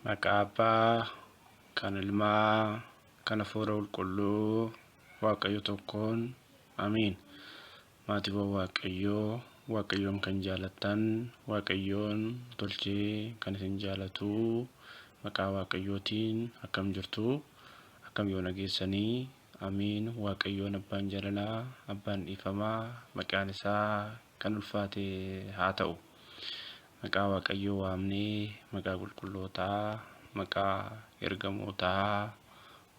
Maqaa Abbaa, kan Ilmaa, kan Hafuura Qulqulluu, Waaqayyo tokkoon, Amiin. Maatiiwwan Waaqayyoo, Waaqayyoon kan jaalattan, Waaqayyoon tolchee kan isin jaalatu, maqaa Waaqayyootiin akkam jirtu? Akkam yoona geessanii? Amiin. Waaqayyoon Abbaan jaalalaa, Abbaan dhiifamaa, maqaan isaa kan ulfaate haa ta'u. Maqaa Waaqayyoo waamnee, maqaa qulqullootaa, maqaa ergamootaa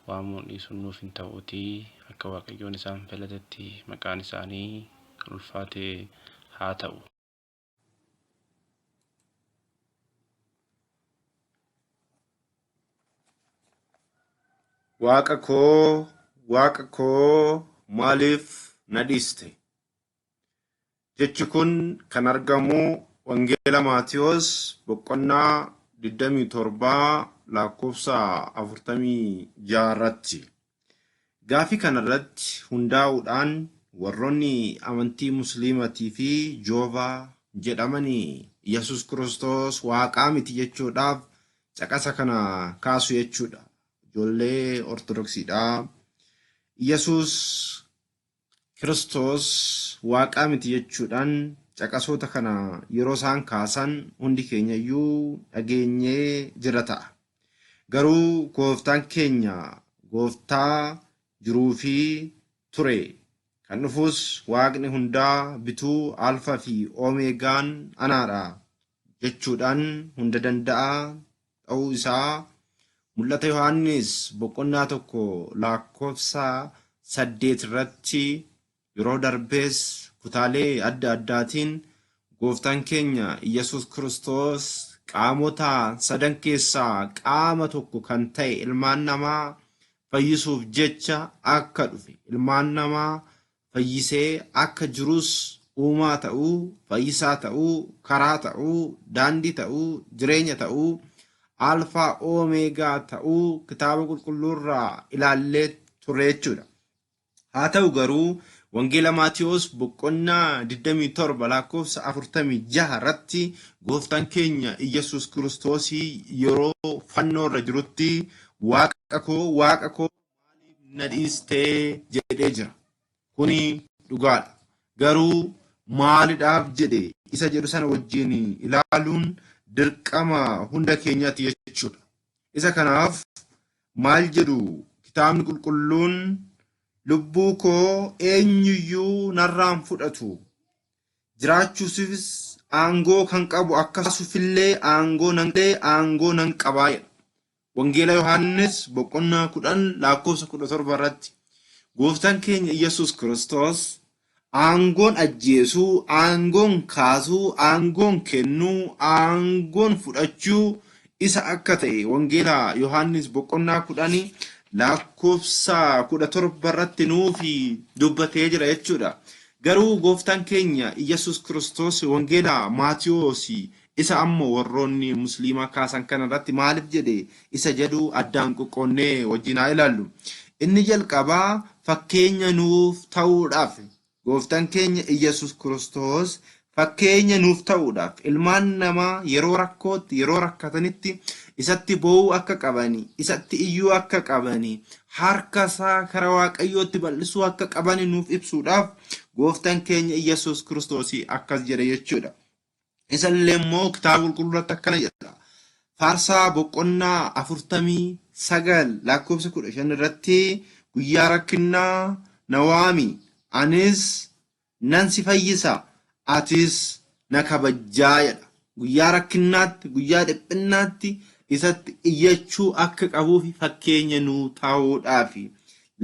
waamuun dhiisuun nuuf hin ta'uutii akka Waaqayyoon isaan filatetti maqaan isaanii kan ulfaate haa ta'u. Waaqa koo, Waaqa koo maaliif na dhiiste? Jechi kun kan argamu Wangeela Maatiyos boqonnaa 27 lakkoofsa 46 irratti. Gaafii kana irratti hundaa'uudhaan warroonni amantii Musliimatii fi Joovaa jedhamani Yesuus Kiristoos Waaqaa miti jechuudhaaf caqasa kana kaasu jechuudha. Ijoollee Ortodoksiidha. Yesuus Kiristoos Waaqaa miti jechuudhaan caqasoota kana yeroo isaan kaasan hundi keenya iyyuu dhageenyee jira ta'a. Garuu gooftaan keenya gooftaa jiruu fi ture kan dhufus waaqni hundaa bituu alfa fi oomeegaan anaadha jechuudhaan hunda danda'aa ta'uu isaa mul'ata Yohaannis boqonnaa 1 lakkoofsa 8 irratti yeroo darbees kutaalee adda addaatiin gooftaan keenya Iyyasuus Kiristoos qaamota sadan keessaa qaama tokko kan ta'e ilmaan namaa fayyisuuf jecha akka dhufe ilmaan namaa fayyisee akka jirus uumaa ta'uu, fayyisaa ta'uu, karaa ta'uu, daandii ta'uu, jireenya ta'uu, alfaa oomeegaa ta'uu kitaaba qulqulluurraa ilaallee turre jechuudha. Haa ta'u garuu Wangeela Maatiyos boqonnaa 27 lakkoofsa 46 irratti gooftaan keenya Iyyasuus Kiristoos yeroo fannoo irra jirutti Waaqa koo Waaqa koo maaliif na dhiistee jedhee jira. Kuni dhugaadha. Garuu maalidhaaf jedhe isa jedhu sana wajjin ilaaluun dirqama hunda keenyaati jechuudha. Isa kanaaf maal jedhu kitaabni qulqulluun lubbuu koo eenyuyyuu narraan fudhatu jiraachuufis aangoo kan qabu akkasufillee aangoo nan aangoo nan qabaa jedha. Wangeela Yohaannis boqonnaa 10 lakkoofsa 17 irratti gooftaan keenya Iyyasuus Kiristoos aangoon ajjeesuu, aangoon kaasuu, aangoon kennuu, aangoon fudhachuu isa akka ta'e Wangeela Yohaannis boqonnaa 10 lakkoofsa 17 irratti nuufi dubbatee jira jechuudha. Garuu gooftaan keenya Iyyasuus Kiristoos Wangeela Maatiyoos isa amma warroonni Musliimaa kaasan kana irratti maaliif jedhe isa jedhu addaan qoqqoonnee wajjin haa ilaallu. Inni jalqabaa fakkeenya nuuf ta'uudhaaf gooftaan keenya Iyyasuus Kiristoos fakkeenya nuuf ta'uudhaaf ilmaan namaa yeroo rakkootti yeroo rakkatanitti isatti boo'uu akka qabani isatti iyyuu akka qabani harka isaa kara Waaqayyootti bal'isuu akka qabani nuuf ibsuudhaaf gooftaan keenya Iyyasuus Kiristoos akkas jedhe jechuudha. Isa illee immoo kitaaba qulqulluu irratti akkana jedha. Faarsaa boqonnaa 49 lakkoofsa 15 irratti guyyaa rakkinnaa na waami anis nan si fayyisa atis na kabajjaa jedha. Guyyaa rakkinnaatti guyyaa dhiphinnaatti isatti iyyachuu akka qabuufi fakkeenya nuu ta'uudhaafi.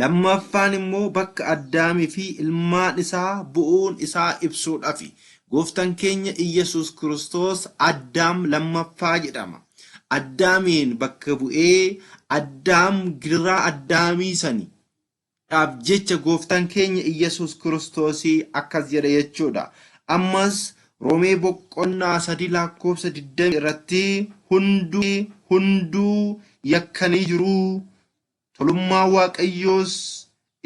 Lammaffaan immoo bakka Addaamii fi ilmaan isaa bu'uun isaa ibsuudhafi. Gooftaan keenya Iyyasuus Kiristoos Addaam lammaffaa jedhama. Addaamiin bakka bu'ee Addaam gidiraa Addaamii sani dhaaf jecha gooftaan keenya Iyyasuus Kiristoosii akkas jedhe jechuudha. Ammas Roomee boqonnaa 3 lakkoofsa 20 irratti hunduu yakkanii jiru. Tolummaa Waaqayyoos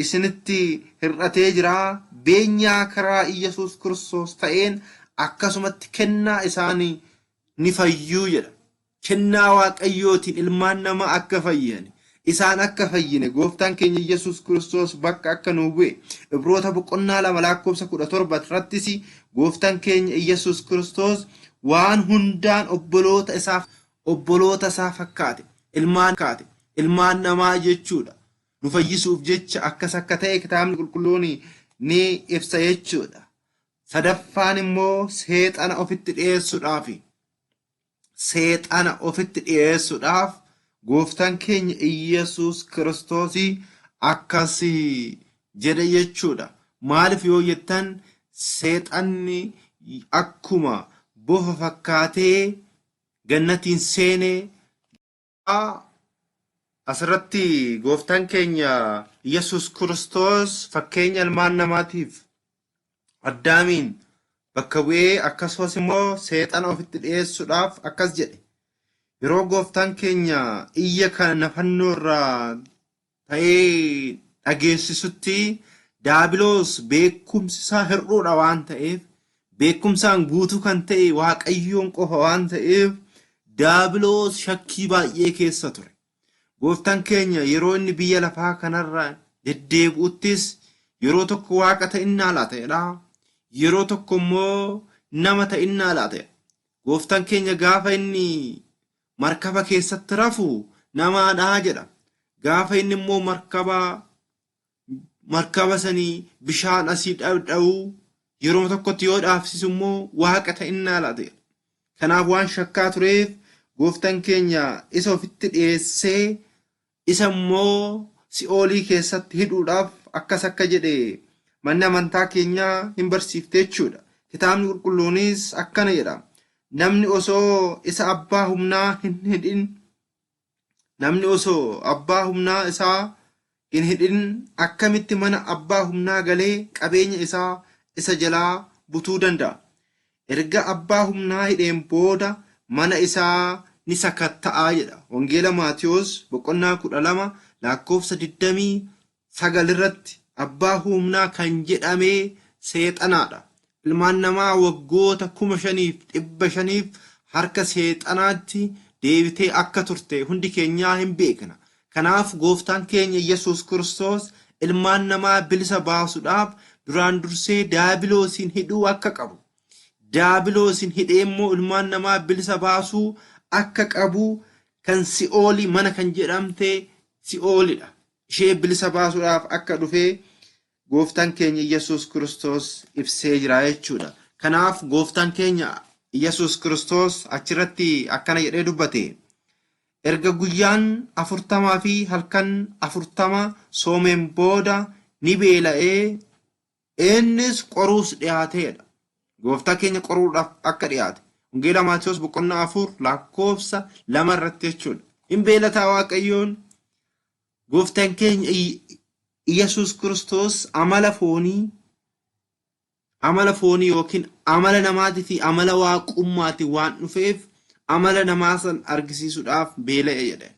isinitti hir'atee jira. Beenyaa karaa Iyyasuus Kiristoos ta'een akkasumatti kennaa isaanii ni fayyuu jedha. Kennaa Waaqayyootiin ilmaan namaa akka fayyan, isaan akka fayyine gooftaan keenya Iyyasuus Kiristoos bakka akka nuu bu'e. Ibroota boqonnaa 2 lakkoofsa 17 irrattis gooftaan keenya Iyyasuus Kiristoos waan hundaan obboloota isaa fakkaate, ilmaan namaa jechuudha. Nu fayyisuuf jecha akkas akka ta'e kitaabni qulqulluun ni ibsa jechuudha. Sadaffaan immoo seexana ofitti dhiyeessuudhaaf. Seexana ofitti dhiyeessuudhaaf gooftaan keenya Iyyasuus Kiristoos akkas jedhe jechuudha. Maaliif yoo jettan seexanni akkuma bofa fakkaatee gannatiin seenee. Asirratti gooftaan keenya Iyyasuus Kiristoos fakkeenya ilmaan namaatiif Addaamiin bakka bu'ee akkasumas immoo seexana ofitti dhiyeessuudhaaf akkas jedhe. Yeroo gooftaan keenya iyya kana fannoo irraa ta'ee dhageessisutti Daabiloos beekumsi isaa hir'uudha waan ta'eef, beekumsaan guutuu kan ta'e Waaqayyoon qofa waan ta'eef Daabiloos shakkii baay'ee keessa ture. Gooftaan keenya yeroo inni biyya lafaa kanarra deddeebi'uttis yeroo tokko waaqa ta'innaa laata jedha. Yeroo tokko immoo nama ta'innaa laata jedha. Gooftaan keenya gaafa inni markaba keessatti rafu namaadhaa jedha. Gaafa inni immoo markaba sanii bishaan asii dhadha'u yeroo tokkotti yoo dhaabsisu immoo waaqa ta'innaa laata jedha. Kanaaf waan shakkaa tureef gooftaan keenya isa ofitti dhiyeessee isa immoo si'oolii keessatti hidhuudhaaf akkas akka jedhe manni amantaa keenyaa hin barsiifte jechuudha. Kitaabni qulqulluunis akkana jedha. Namni osoo isa abbaa humnaa hin hidhin, namni osoo abbaa humnaa isaa hin hidhin akkamitti mana abbaa humnaa galee qabeenya isaa isa jalaa butuu danda'a? Erga abbaa humnaa hidheen booda mana isaa ni sakatta'aa jedha. Wangeela Maatiyoos boqonnaa 12 lakkoofsa 29 irratti abbaa humnaa kan jedhame seexanaadha. Ilmaan namaa waggoota 5,500 harka seexanaatti deebitee akka turte hundi keenyaa hin beekna. Kanaaf gooftaan keenya Iyyasuus Kiristoos ilmaan namaa bilisa baasuudhaaf duraan dursee Daabiloosiin hidhuu akka qabu. Daabiloosiin hidhee immoo ilmaan namaa bilisa baasuu akka qabu kan si'oolii mana kan jedhamte si'oolidha. Ishee bilisa baasuudhaaf akka dhufee gooftaan keenya Iyyasuus Kiristoos ibsee jira jechuudha. Kanaaf gooftaan keenya Iyyasuus Kiristoos achirratti akkana jedhee dubbate. Erga guyyaan 40 fi halkan 40 soomeen booda ni beela'ee innis qoruus dhiyaateedha. Gooftaa keenya qoruudhaaf akka dhiyaate. Wangeela Maatiyoos boqonnaa 4 lakkoofsa 2 irratti jechuudha. Hin beelataa Waaqayyoon gooftaan keenya Iyyasuus Kiristoos amala foonii yookiin amala namaatii fi amala waaqummaatiin waan dhufeef amala namaa san argisiisuudhaaf beela'e jedhe.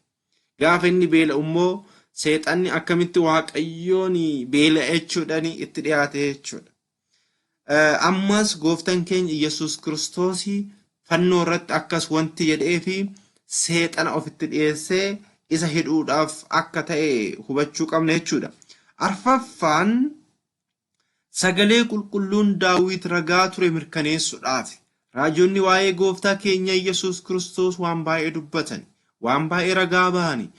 Gaafa inni beela'u immoo seexanni akkamitti Waaqayyoon beela'e jechuudhaan itti dhiyaate jechuudha. Ammas gooftaan keenya Iyyasuus Kiristoos fannoo irratti akkas wanti jedhee fi seexana ofitti dhiyeessee isa hidhuudhaaf akka ta'e hubachuu qabna jechuudha. Arfaffaan sagalee qulqulluun Daawit ragaa ture mirkaneessuudhaaf. Raajonni waa'ee gooftaa keenya Iyyasuus Kiristoos waan baay'ee dubbatan, waan baay'ee ragaa bahani.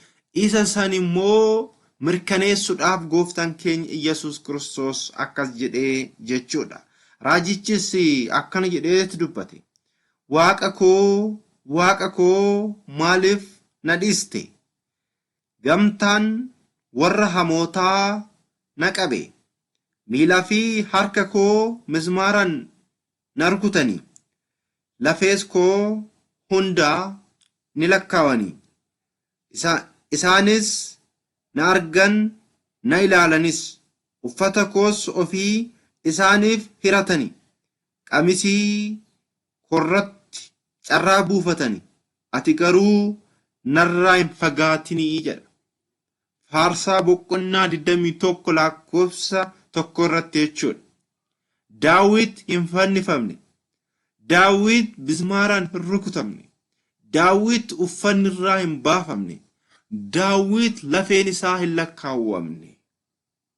Isa san immoo mirkaneessuudhaaf gooftaan keenya Iyyasuus Kiristoos akkas jedhee jechuudha. Raajichis akkana jedheetu dubbate. Waaqa koo, Waaqa koo maaliif na dhiiste? Gamtaan warra hamootaa na qabe. Miilaa fi harka koo mismaaran na rukutani. Lafees koo hunda ni lakkaawani. Isaanis na argan, na ilaalanis, uffata koos ofii isaaniif hiratani. Qamisii korratti carraa buufatani. Ati garuu narraa hin fagaatinii jedha. Faarsaa boqonnaa 21 lakkoofsa 1 irratti jechuudha. Daawit hin fannifamne. Daawit bismaaraan hin rukutamne. Daawit uffanni irraa hin baafamne. Daawit lafeen isaa hin lakkaawwamne.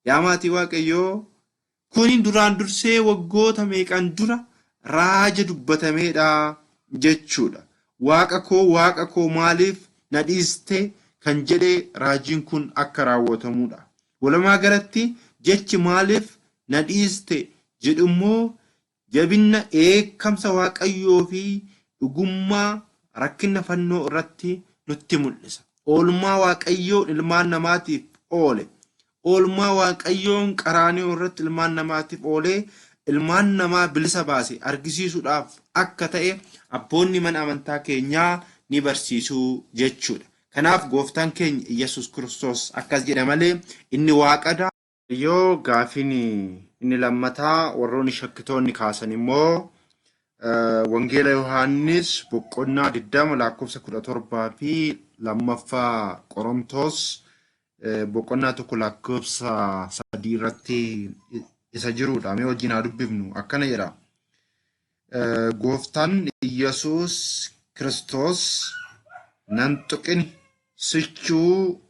Yaa maatii Waaqayyoo, kuni duraan dursee waggoota meeqan dura raaja dubbatameedha jechuudha. Waaqa koo, Waaqa koo maaliif na dhiiste kan jedhe raajiin kun akka raawwatamuudha. Walumaa galatti jechi maaliif na dhiiste jedhu immoo jabinna dheekkamsa Waaqayyoo fi dhugummaa rakkina fannoo irratti nutti mul'isa. Oolmaa Waaqayyoon ilmaan namaatiif oole. Oolmaa Waaqayyoon qaraanioo irratti ilmaan namaatiif oolee ilmaan namaa bilisa baase argisiisuudhaaf akka ta'e abboonni mana amantaa keenyaa ni barsiisu jechuudha. Kanaaf gooftaan keenya Iyyasuus Kiristoos akkas jedha malee inni waaqadha. Yoo gaafiin inni lammataa warroonni shakkitoonni kaasan immoo Wangeela Yohaannis boqonnaa 20 lakkoofsa 17 fi lammaffaa Qorontos boqonnaa 1 lakkoofsa 3 irratti isa jirudha. Mee wajjin haa dubbifnu. Akkana jedha. Gooftaan Iyyasuus Kiristoos nan tuqini sichuu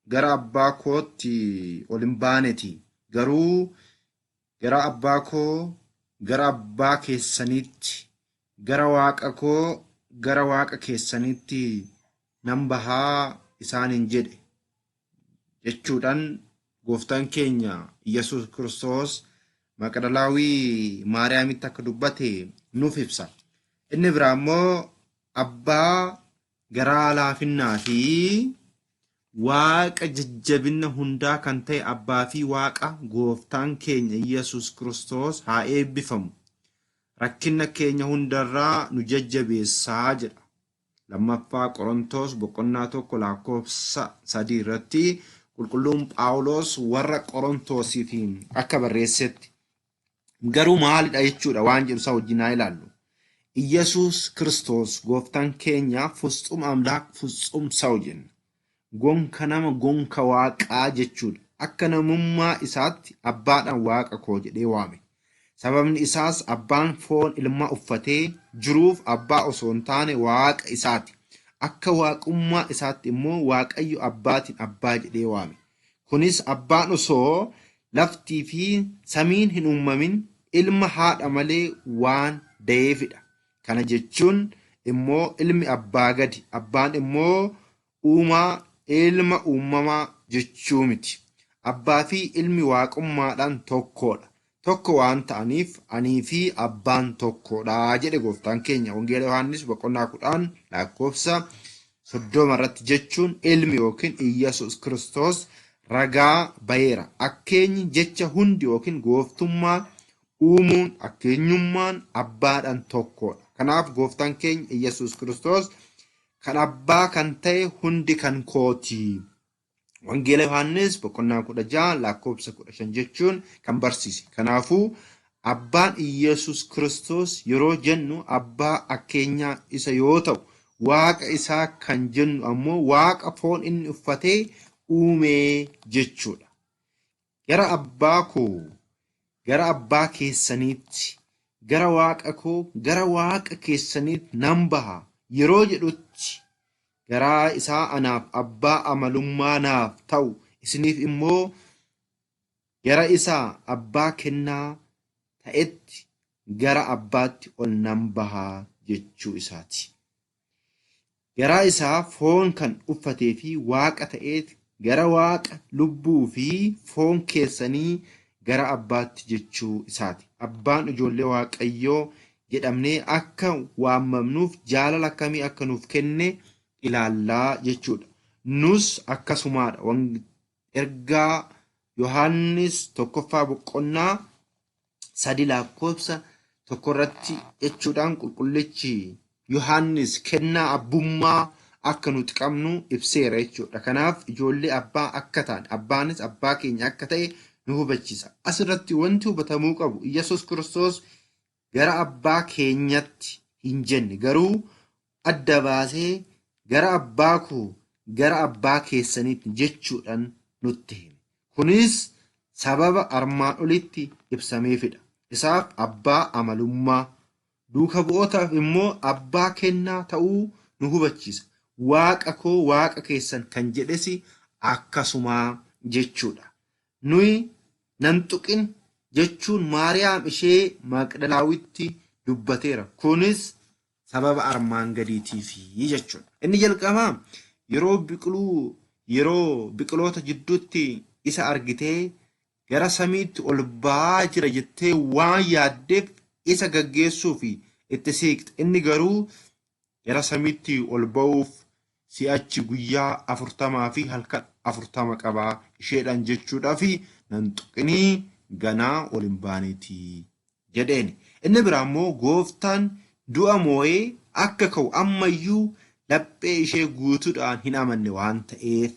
gara abbaa kootti ol hin baaneti. Garuu gara abbaa koo gara abbaa keessaniitti, gara waaqa koo gara waaqa keessaniitti nan bahaa isaaniin jedhe jechuudhaan gooftaan keenya Iyyasuus Kiristoos Maqdalaawii Maariyaamitti akka dubbate nuuf ibsa. Inni biraa immoo abbaa garaa laafinnaa fi Waaqa jajjabinna hundaa kan ta'e Abbaa fi Waaqa Gooftaan keenya Iyyasuus Kiristoos haa eebbifamu. Rakkinna keenya hundarraa nu jajjabeessaa jedha. Lammaffaa Qorontoos boqonnaa 1 lakkoofsa 3 irratti qulqulluun Phaawulos warra Qorontoosiif akka barreessetti. Garuu maalidha jechuudha waan jedhu isaa wajjin haa ilaallu. Iyyasuus Kiristoos gooftaan keenya futsum amlaak futsum saw jenna. Gonka nama gonka waaqaa jechuudha. Akka namummaa isaatti abbaadhaan waaqa koo jedhee waame. Sababni isaas abbaan foon ilmaa uffatee jiruuf abbaa osoo hin taane waaqa isaati. Akka waaqummaa isaatti immoo Waaqayyo abbaatiin abbaa jedhee waame. Kunis abbaan osoo laftii fi samiin hin uumamin ilma haadha malee waan da'eefidha. Kana jechuun immoo ilmi abbaa gadi, abbaan immoo uumaa ilma uumamaa jechuu miti. Abbaa fi ilmi waaqummaadhaan tokkoodha. Tokko waan ta'aniif anii fi abbaan tokkodha jedhe gooftaan keenya. Wangeela Yohaannis boqonnaa 10 lakkoofsa 30 irratti jechuun ilmi yookiin Iyyasuus Kiristoos ragaa baheera. Akkeenyi jecha hundi yookiin gooftummaa uumuun akkeenyummaan abbaadhaan tokkodha. Kanaaf gooftaan keenya Iyyasuus Kiristoos kan abbaa kan ta'e hundi kan kooti. Wangeela Yohaannis boqonnaa 16 lakkoofsa 15 jechuun kan barsiise. Kanaafuu abbaan Iyyasuus Kiristoos yeroo jennu abbaa akkeenyaa isa yoo ta'u, waaqa isaa kan jennu ammoo waaqa foon inni uffatee uumee jechuudha. Gara abbaa koo gara abbaa keessaniitti, gara waaqa koo gara waaqa keessaniitti nan baha yeroo jedhutti garaa isaa anaaf abbaa amalummaa naaf ta'u isiniif immoo gara isaa abbaa kennaa ta'etti gara abbaatti ol nan baha jechuu isaati. Garaa isaa foon kan uffatee fi waaqa ta'eet gara waaqa lubbuu fi foon keessanii gara abbaatti jechuu isaati. Abbaan ijoollee Waaqayyoo jedhamnee akka waammamnuuf jaalala akkamii akka nuuf kenne ilaallaa jechuudha. Nus akkasumaadha. Ergaa Yohaannis tokkoffaa boqonnaa 3 lakkoofsa 1 irratti jechuudhaan qulqullichi Yohaannis kennaa abbummaa akka nuti qabnu ibseera jechuudha. Kanaaf ijoollee abbaa akka taane, abbaanis abbaa keenya akka ta'e nu hubachiisa. Asirratti wanti hubatamuu qabu Iyyasuus Kiristoos gara abbaa keenyatti hin jenne, garuu adda baasee gara abbaa koo gara abbaa keessaniitti jechuudhaan nutti hime. Kunis sababa armaan olitti ibsameefidha. Isaaf abbaa amalummaa, duuka bu'ootaaf immoo abbaa kennaa ta'uu nu hubachiisa. Waaqa koo waaqa keessan kan jedhes akkasumaa jechuudha. Nuyi nan tuqin jechuun Maariyaam ishee Maqdalaawitti dubbateera. Kunis sababa armaan gadiitiifi jechuudha. Inni jalqabaa yeroo biqiloota jidduutti isa argitee gara samiitti ol ba'aa jira jettee waan yaaddeef isa gaggeessuuf itti siiqxe. Inni garuu gara samiitti ol ba'uuf si'achi guyyaa 40 fi halkan 40 qabaa isheedhaan jechuudhaa fi nan tuqinii ganaa ol hin baaneeti jedheen. Inni biraa immoo gooftaan du'a moo'ee akka ka'u ammayyuu laphee ishee guutuudhaan hin amanne waan ta'eef.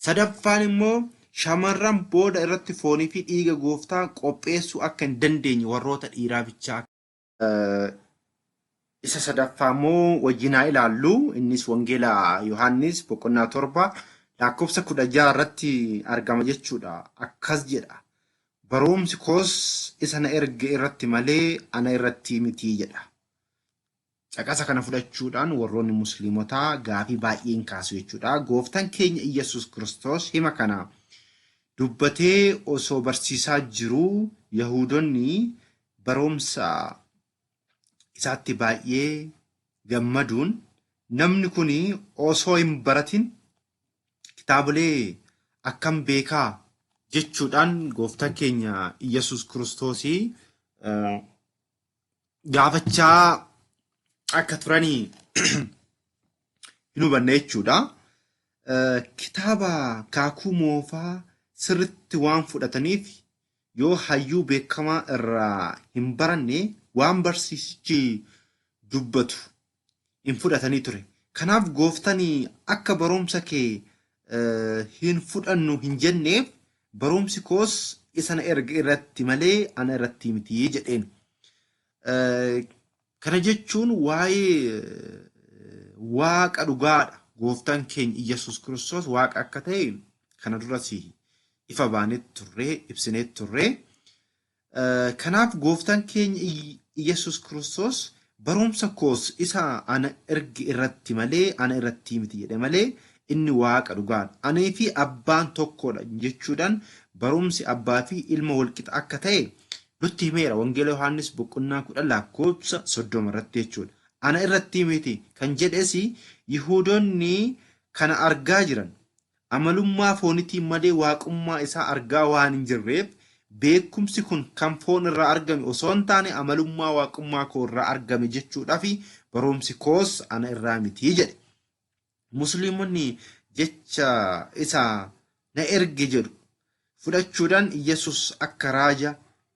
Sadaffaan immoo shamarran booda irratti foonii fi dhiiga gooftaa qopheessuu akka hin dandeenye warroota dhiiraa bichaa. Isa sadaffaa immoo wajjin haa ilaallu. Innis Wangeela Yohaannis boqonnaa 7 lakkoofsa 16 irratti argama jechuudha. Akkas jedha. Barumsi koos isa na erge irratti malee ana irratti miti jedha. Caqasa kana fudhachuudhaan warroonni musliimotaa gaafii baay'een kaasu jechuudha. Gooftaan keenya Iyyasuus Kiristoos hima kana dubbatee osoo barsiisaa jiruu Yahuudonni barumsa isaatti baay'ee gammaduun namni kun osoo hin baratin kitaabolee akkam beekaa jechuudhaan gooftaan keenya Iyyasuus Kiristoosii gaafachaa akka turanii hin hubanne jechuudha. Kitaaba Kakuu Moofaa sirriitti waan fudhataniif yoo hayyuu beekamaa irraa hin baranne waan barsiisichi dubbatu hin fudhatanii ture. Kanaaf gooftaan akka barumsa kee hin fudhannu hin jenneef barumsi koos isa na erge irratti malee ana irratti miti jedheen. Kana jechuun waa'ee waaqa dhugaadha. Gooftaan keenya Iyyasuus Kiristoos waaqa akka ta'e kana duras ifa baanee turree ibsinee turree. Kanaaf gooftaan keenya Iyyasuus Kiristoos barumsa koos isa ana erge irratti malee ana irratti miti jedhe malee inni waaqa dhugaadha. Anii fi abbaan tokkodha jechuudhaan barumsi abbaa fi ilma walqixa akka ta'e nutti himeera. Wangeela Yohaannis boqonnaa 10 lakkoofsa 30 irratti jechuudha. Ana irratti miti kan jedhes Yihuudoonni kana argaa jiran amalummaa foonitiin malee waaqummaa isaa argaa waan hin jirreef beekumsi kun kan foon irraa argame osoo hin taane amalummaa waaqummaa koo irraa argame jechuudhaa fi barumsi koos ana irraa miti jedhe. Musliimonni jecha isa na erge jedhu fudhachuudhaan Iyyasuus akka raaja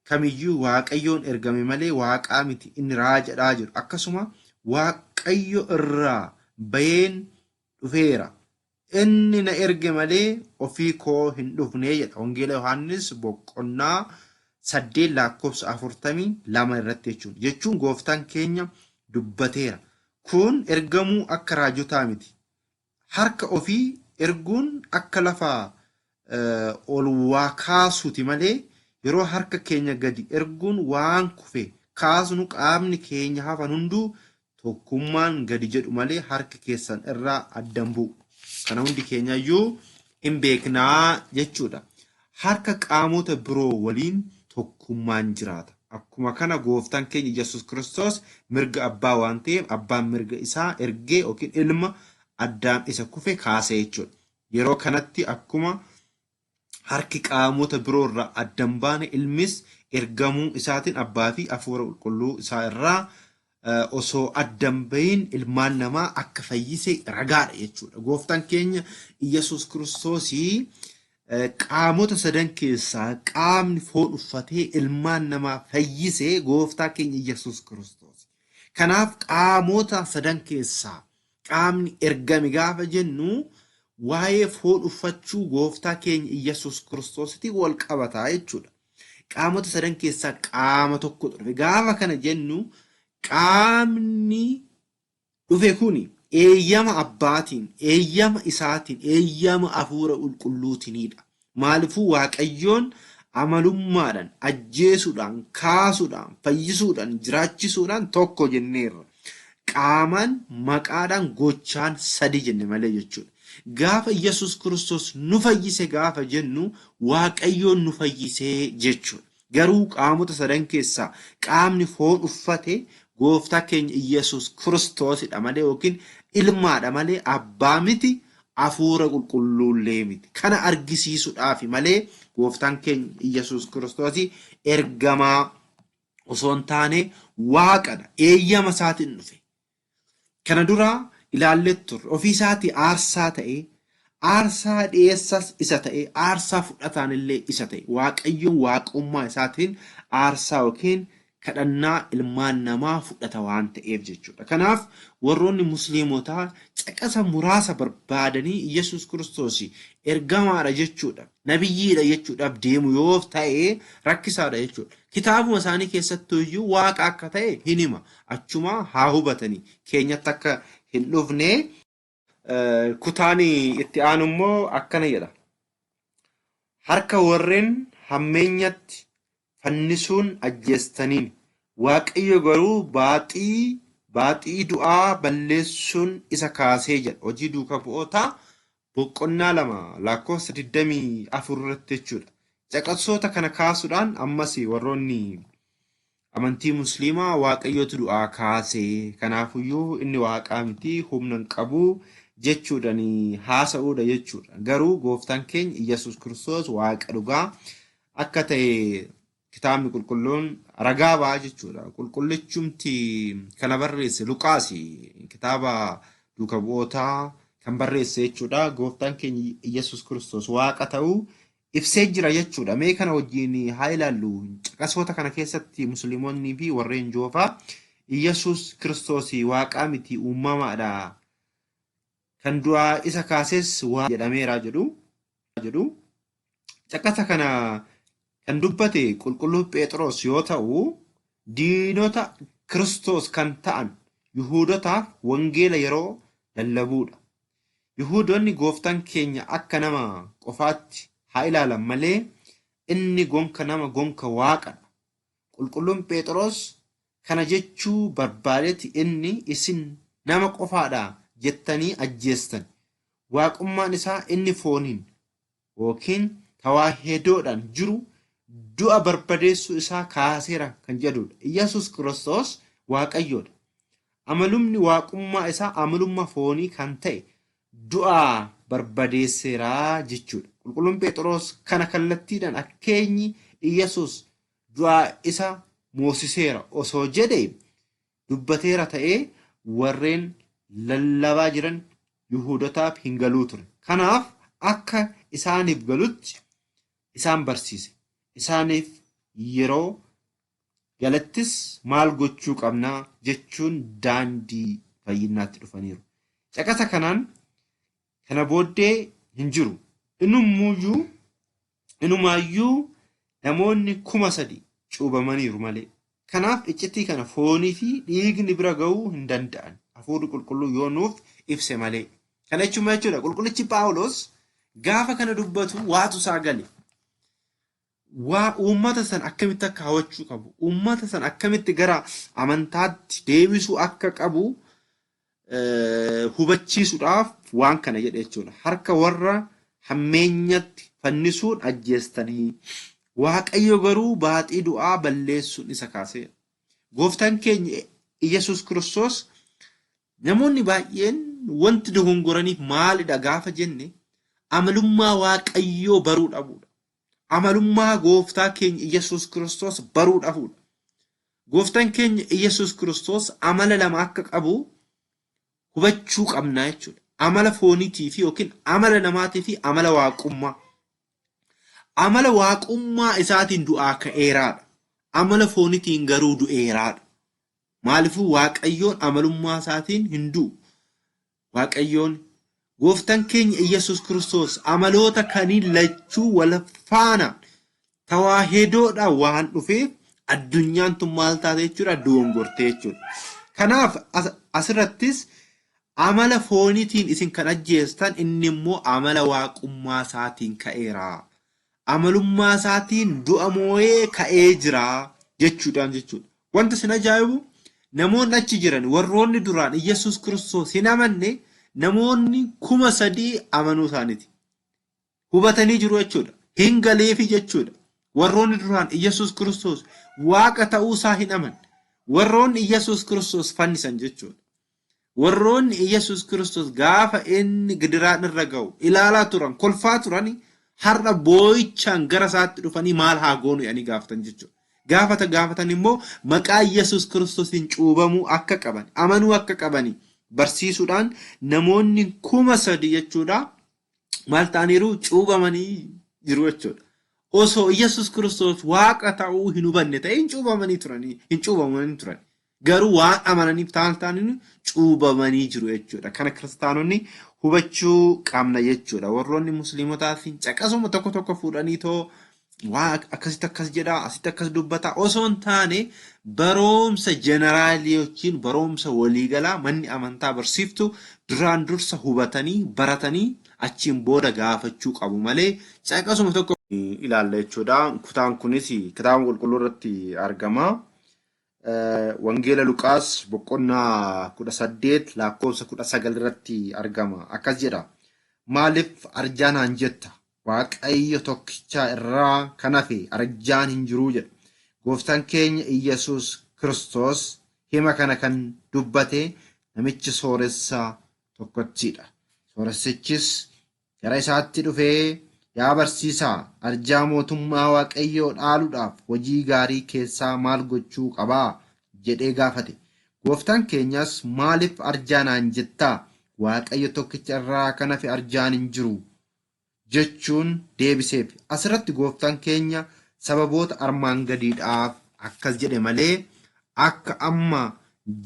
kamiyyuu Waaqayyoon ergame malee waaqaa miti inni raajadhaa jedhu. Akkasuma Waaqayyo irraa baheen dhufeera. Inni na erge malee ofii koo hin dhufne jedha. Wangeela Yohaannis boqonnaa 8 lakkoofsa 42 irratti jechuudha. Jechuun gooftaan keenya dubbateera. Kun ergamuu akka raajotaa miti. Harka ofii erguun akka lafa ol waa kaasuuti malee yeroo harka keenya gadi erguun waan kufe kaasnu qaamni keenya hafan hunduu tokkummaan gadi jedhu malee harka keessan irraa addan bu'u. Kana hundi keenyayyuu hin beeknaa jechuudha. Harka qaamota biroo waliin tokkummaan jiraata. Akkuma kana gooftaan keenya Iyyasuus Kiristoos mirga abbaa waan ta'eef abbaan mirga isaa ergee yookiin ilma Addaam isa kufe kaase jechuudha. Yeroo kanatti akkuma harki qaamota biroo irraa addan baane ilmis ergamuu isaatiin abbaa fi hafuura qulqulluu isaa irraa osoo addan bahin ilmaan namaa akka fayyise ragaadha jechuudha. Gooftaan keenya Iyyasuus Kiristoosii qaamota sadan keessaa qaamni foon uffatee ilmaan namaa fayyise gooftaa keenya Iyyasuus Kiristoos. Kanaaf qaamota sadan keessaa Qaamni ergame gaafa jennu waa'ee foon uffachuu gooftaa keenya Iyyasuus Kiristoositti wal qabataa jechuudha. Qaamota sadan keessaa qaama tokkotu dhufe. Gaafa kana jennu qaamni dhufe kuni eeyyama abbaatiin, eeyyama isaatiin, eeyyama hafuura qulqulluutiinidha. Maaliifuu Waaqayyoon amalummaadhaan, ajjeesuudhaan, kaasuudhaan, fayyisuudhaan, jiraachisuudhaan tokko jenneerra. Qaamaan, maqaadhaan, gochaan sadi jenne malee jechuudha. Gaafa Yesuus Kiristoos nu fayyise gaafa jennu Waaqayyoon nu fayyisee jechuudha. Garuu qaamota sadan keessaa qaamni foon uffate gooftaa keenya Iyyasuus Kiristoosidha malee yookiin ilmaadha malee abbaa miti, hafuura qulqulluullee miti. Kana argisiisuudhaafi malee gooftaan keenya Iyyasuus Kiristoos ergamaa osoo hin taane waaqadha. Eeyyama isaatiin dhufe. Kana dura ilaallee turre. Ofii isaatii aarsaa ta'ee, aarsaa dhiyeessas isa ta'e, aarsaa fudhataan illee isa ta'e. Waaqayyoon waaqummaa isaatiin aarsaa yookiin kadhannaa ilmaan namaa fudhata waan ta'eef jechuudha. Kanaaf warroonni musliimotaa caqasa muraasa barbaadanii Iyyasuus Kiristoos ergamaadha jechuudha, nabiyyiidha jechuudhaaf deemu yoo ta'e rakkisaadha jechuudha. Kitaabuma isaanii keessattuu iyyuu waaqa akka ta'e hin hima. Achuma haa hubatanii keenyatti akka hin dhufne. Kutaan itti aanu immoo akkana jedha. Harka warreen hammeenyatti fannisuun ajjeestaniin, Waaqayyo garuu baaxii du'aa balleessuun isa kaasee jedha. Hojii duuka bu'ootaa boqonnaa 2 lakkoofsa 24 irratti jechuudha. Caqasoota kana kaasuudhaan ammas warroonni amantii musliimaa Waaqayyotu du'aa kaasee kanaafuyyuu inni waaqaa miti humna hin qabu jechuudhaan haasa'uudha jechuudha. Garuu gooftaan keenya Iyyasuus Kiristoos waaqa dhugaa akka ta'e kitaabni qulqulluun ragaa ba'a jechuudha. Qulqullichumti kana barreesse Luqaas kitaaba duuka bu'ootaa kan barreesse jechuudha. Gooftaan keenya Iyyasuus Kiristoos waaqa ta'uu ibsee jira jechuudha. Mee kana wajjin haa ilaallu. Caqasoota kana keessatti musliimonnii fi warreen joofaa Iyyasuus Kiristoos waaqaa miti uumamaadha. Kan du'aa isa kaases waa jedhameera jedhu. Caqasa kana kan dubbate qulqulluu Phexros yoo ta'u, diinota Kiristoos kan ta'an Yihuudotaaf wangeela yeroo lallabuudha. Yihuudonni gooftaan keenya akka nama qofaatti haa ilaalan malee inni gonka nama gonka waaqadha. Qulqulluun Phexros kana jechuu barbaadeeti inni isin nama qofaadha jettanii ajjeestan. Waaqummaan isaa inni fooniin yookiin tawaahidoodhaan jiru du'a barbadeessuu isaa kaaseera kan jedhudha. Iyyasuus Kiristoos Waaqayyoodha. Amalumni waaqummaa isaa amalummaa foonii kan ta'e du'a barbadeesseera jechuudha. Qulqulluun Phexros kana kallattiidhaan akkeenyi Iyyasuus du'a isa moosiseera osoo jedhe dubbateera ta'ee warreen lallabaa jiran Yihuudotaaf hin galuu ture. Kanaaf akka isaaniif galutti isaan barsiise. Isaaniif yeroo galattis maal gochuu qabnaa jechuun daandii fayyinaatti dhufaniiru. Caqasa kanaan kana booddee hin jiru. Inumaayyuu namoonni 3,000 cuubamaniiru malee. Kanaaf iccitii kana foonii fi dhiigni bira ga'uu hin danda'an. Hafuurri qulqulluu yoo nuuf ibse malee. Kana jechuun maal jechuudha? Qulqullichi Phaawulos gaafa kana dubbatu waatu isaa gale. Waa uummata san akkamitti akka hawachuu qabu, uummata san akkamitti gara amantaatti deebisuu akka qabu hubachiisuudhaaf waan kana jedhe jechuudha. Harka warra hammeenyatti fannisuun ajjeestanii. Waaqayyo garuu baaxii du'aa balleessuun isa kaaseera. Gooftaan keenya Iyyasuus Kiristoos namoonni baay'een wanti dogongoraniif maalidha gaafa jenne amalummaa Waaqayyoo baruu dhabuudha. Amalummaa gooftaa keenya Iyyasuus Kiristoos baruu dhabuudha. Gooftaan keenya Iyyasuus Kiristoos amala lama akka qabu hubachuu qabna jechuudha. Amala fooniitii fi yookiin amala namaatii fi amala waaqummaa. Amala waaqummaa isaatiin du'aa ka'eeraadha. Amala fooniitiin garuu du'eeraadha. Maaliifuu Waaqayyoon amalummaa isaatiin hin du'u. Waaqayyoon gooftaan keenya Iyyasuus Kiristoos amaloota kaniin lachuu wal faana tawaahidoodhaan waan dhufeef addunyaan tun maal taate jechuudha dogongortee jechuudha. Kanaaf asirrattis amala fooniitiin isin kan ajjeestan inni immoo amala waaqummaa isaatiin ka'eera. Amalummaa isaatiin du'a moo'ee ka'ee jira jechuudhaan jechuudha. Wanta isin ajaa'ibu namoonni achi jiran warroonni duraan Iyyasuus Kiristoos hin amanne namoonni 3000 amanuu isaaniiti. Hubatanii jiru jechuudha. Hin galeefi jechuudha. Warroonni duraan Iyyasuus Kiristoos waaqa ta'uu isaa hin amanne. Warroonni Iyyasuus Kiristoos fannisan jechuudha. Warroonni Iyyasuus Kiristoos gaafa inni gidiraan irra ga'u ilaalaa turan, kolfaa turan har'a boo'ichaan gara isaatti dhufanii maal haa goonu jedhanii gaafatan jechuudha. Gaafata gaafatan immoo maqaa Iyyasuus Kiristoosiin cuubamuu akka qaban, amanuu akka qabani barsiisuudhaan namoonni 3000 jechuudha maal ta'aniiru cuubamanii jiru jechuudha. Osoo Iyyasuus Kiristoos waaqa ta'uu hin hubanne ta'e hin cuubamanii turanii, hin cuubamanii turan. Garuu waan amananiif ta'an ta'anii cuubamanii jiru jechuudha. Kana kiristaanonni hubachuu qabna jechuudha. Warroonni musliimotaas caqasuma tokko tokko fuudhanii too waan akkasitti akkas jedha, asitti akkas dubbata osoo hin taane baroomsa jeneraalii yookiin baroomsa waliigalaa manni amantaa barsiiftu duraan dursa hubatanii baratanii achiin booda gaafachuu qabu malee caqasuma tokko ilaalla jechuudha. Kutaan kunis kitaaba qulqulluu irratti argama. Wangeela Luqaas boqonnaa 18 lakkoofsa 19 irratti argama. Akkas jedha. Maaliif arjaa naan jetta? Waaqayyo tokkicha irraa kan hafe arjaan hin jiruu jedha. Gooftaan keenya Iyyasuus Kiristoos hima kana kan dubbate namichi sooressa tokkottidha. Sooressichis gara isaatti dhufee yaa barsiisaa arjaa mootummaa Waaqayyoo dhaaluudhaaf hojii gaarii keessaa maal gochuu qabaa jedhee gaafate. Gooftaan keenyas maaliif arjaa naan jettaa? Waaqayyo tokkicha irraa kan hafe arjaan hin jiru jechuun deebiseef. Asirratti gooftaan keenya sababoota armaan gadiidhaaf akkas jedhe malee akka amma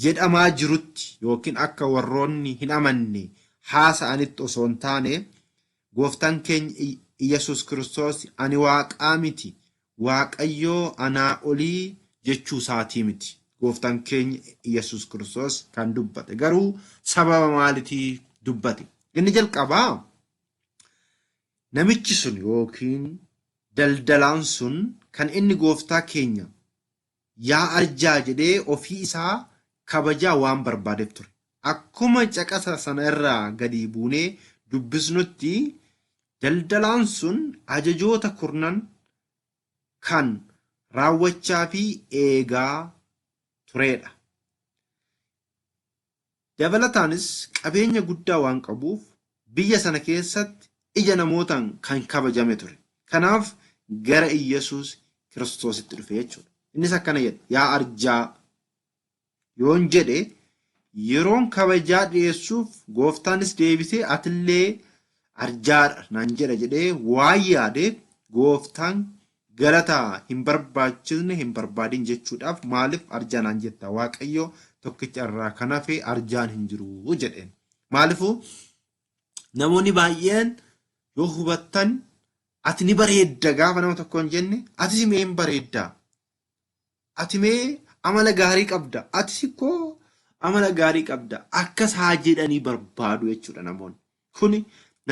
jedhamaa jirutti yookiin akka warroonni hin amanne haasa'anitti osoo hin taane gooftaan keenya Iyyasuus Kiristoos ani waaqaa miti Waaqayyoo anaa olii jechuu isaatii miti. Gooftaan keenya Iyyasuus Kiristoos kan dubbate garuu sababa maalitii dubbate? Inni jalqabaa namichi sun yookiin daldalaan sun kan inni gooftaa keenya yaa arjaa jedhee ofii isaa kabajaa waan barbaadeef ture. Akkuma caqasa sana irraa gadi buunee dubbisnutti daldalaan sun ajajoota kurnan kan raawwachaa fi eegaa tureedha. Dabalataanis qabeenya guddaa waan qabuuf biyya sana keessatti ija namootaan kan kabajame ture. Kanaaf gara Iyyasuus Kiristoositti dhufe jechuudha. Innis akkana jedhe, yaa arjaa yoon jedhe yeroon kabajaa dhiyeessuuf gooftaanis deebisee atillee arjaadha naan jedha jedhee waan yaadeef gooftaan galata hin barbaachisne hin barbaadin jechuudhaaf maaliif arjaa naan jetta Waaqayyo tokkicha irraa kan hafe arjaan hin jiru jedheen. Maaliifuu namoonni baay'een yoo hubattan ati ni bareedda gaafa nama tokko hin jenne atis mee hin bareedda ati mee amala gaarii qabda atis koo amala gaarii qabda akkas haa jedhanii barbaadu jechuudha namoonni. Kuni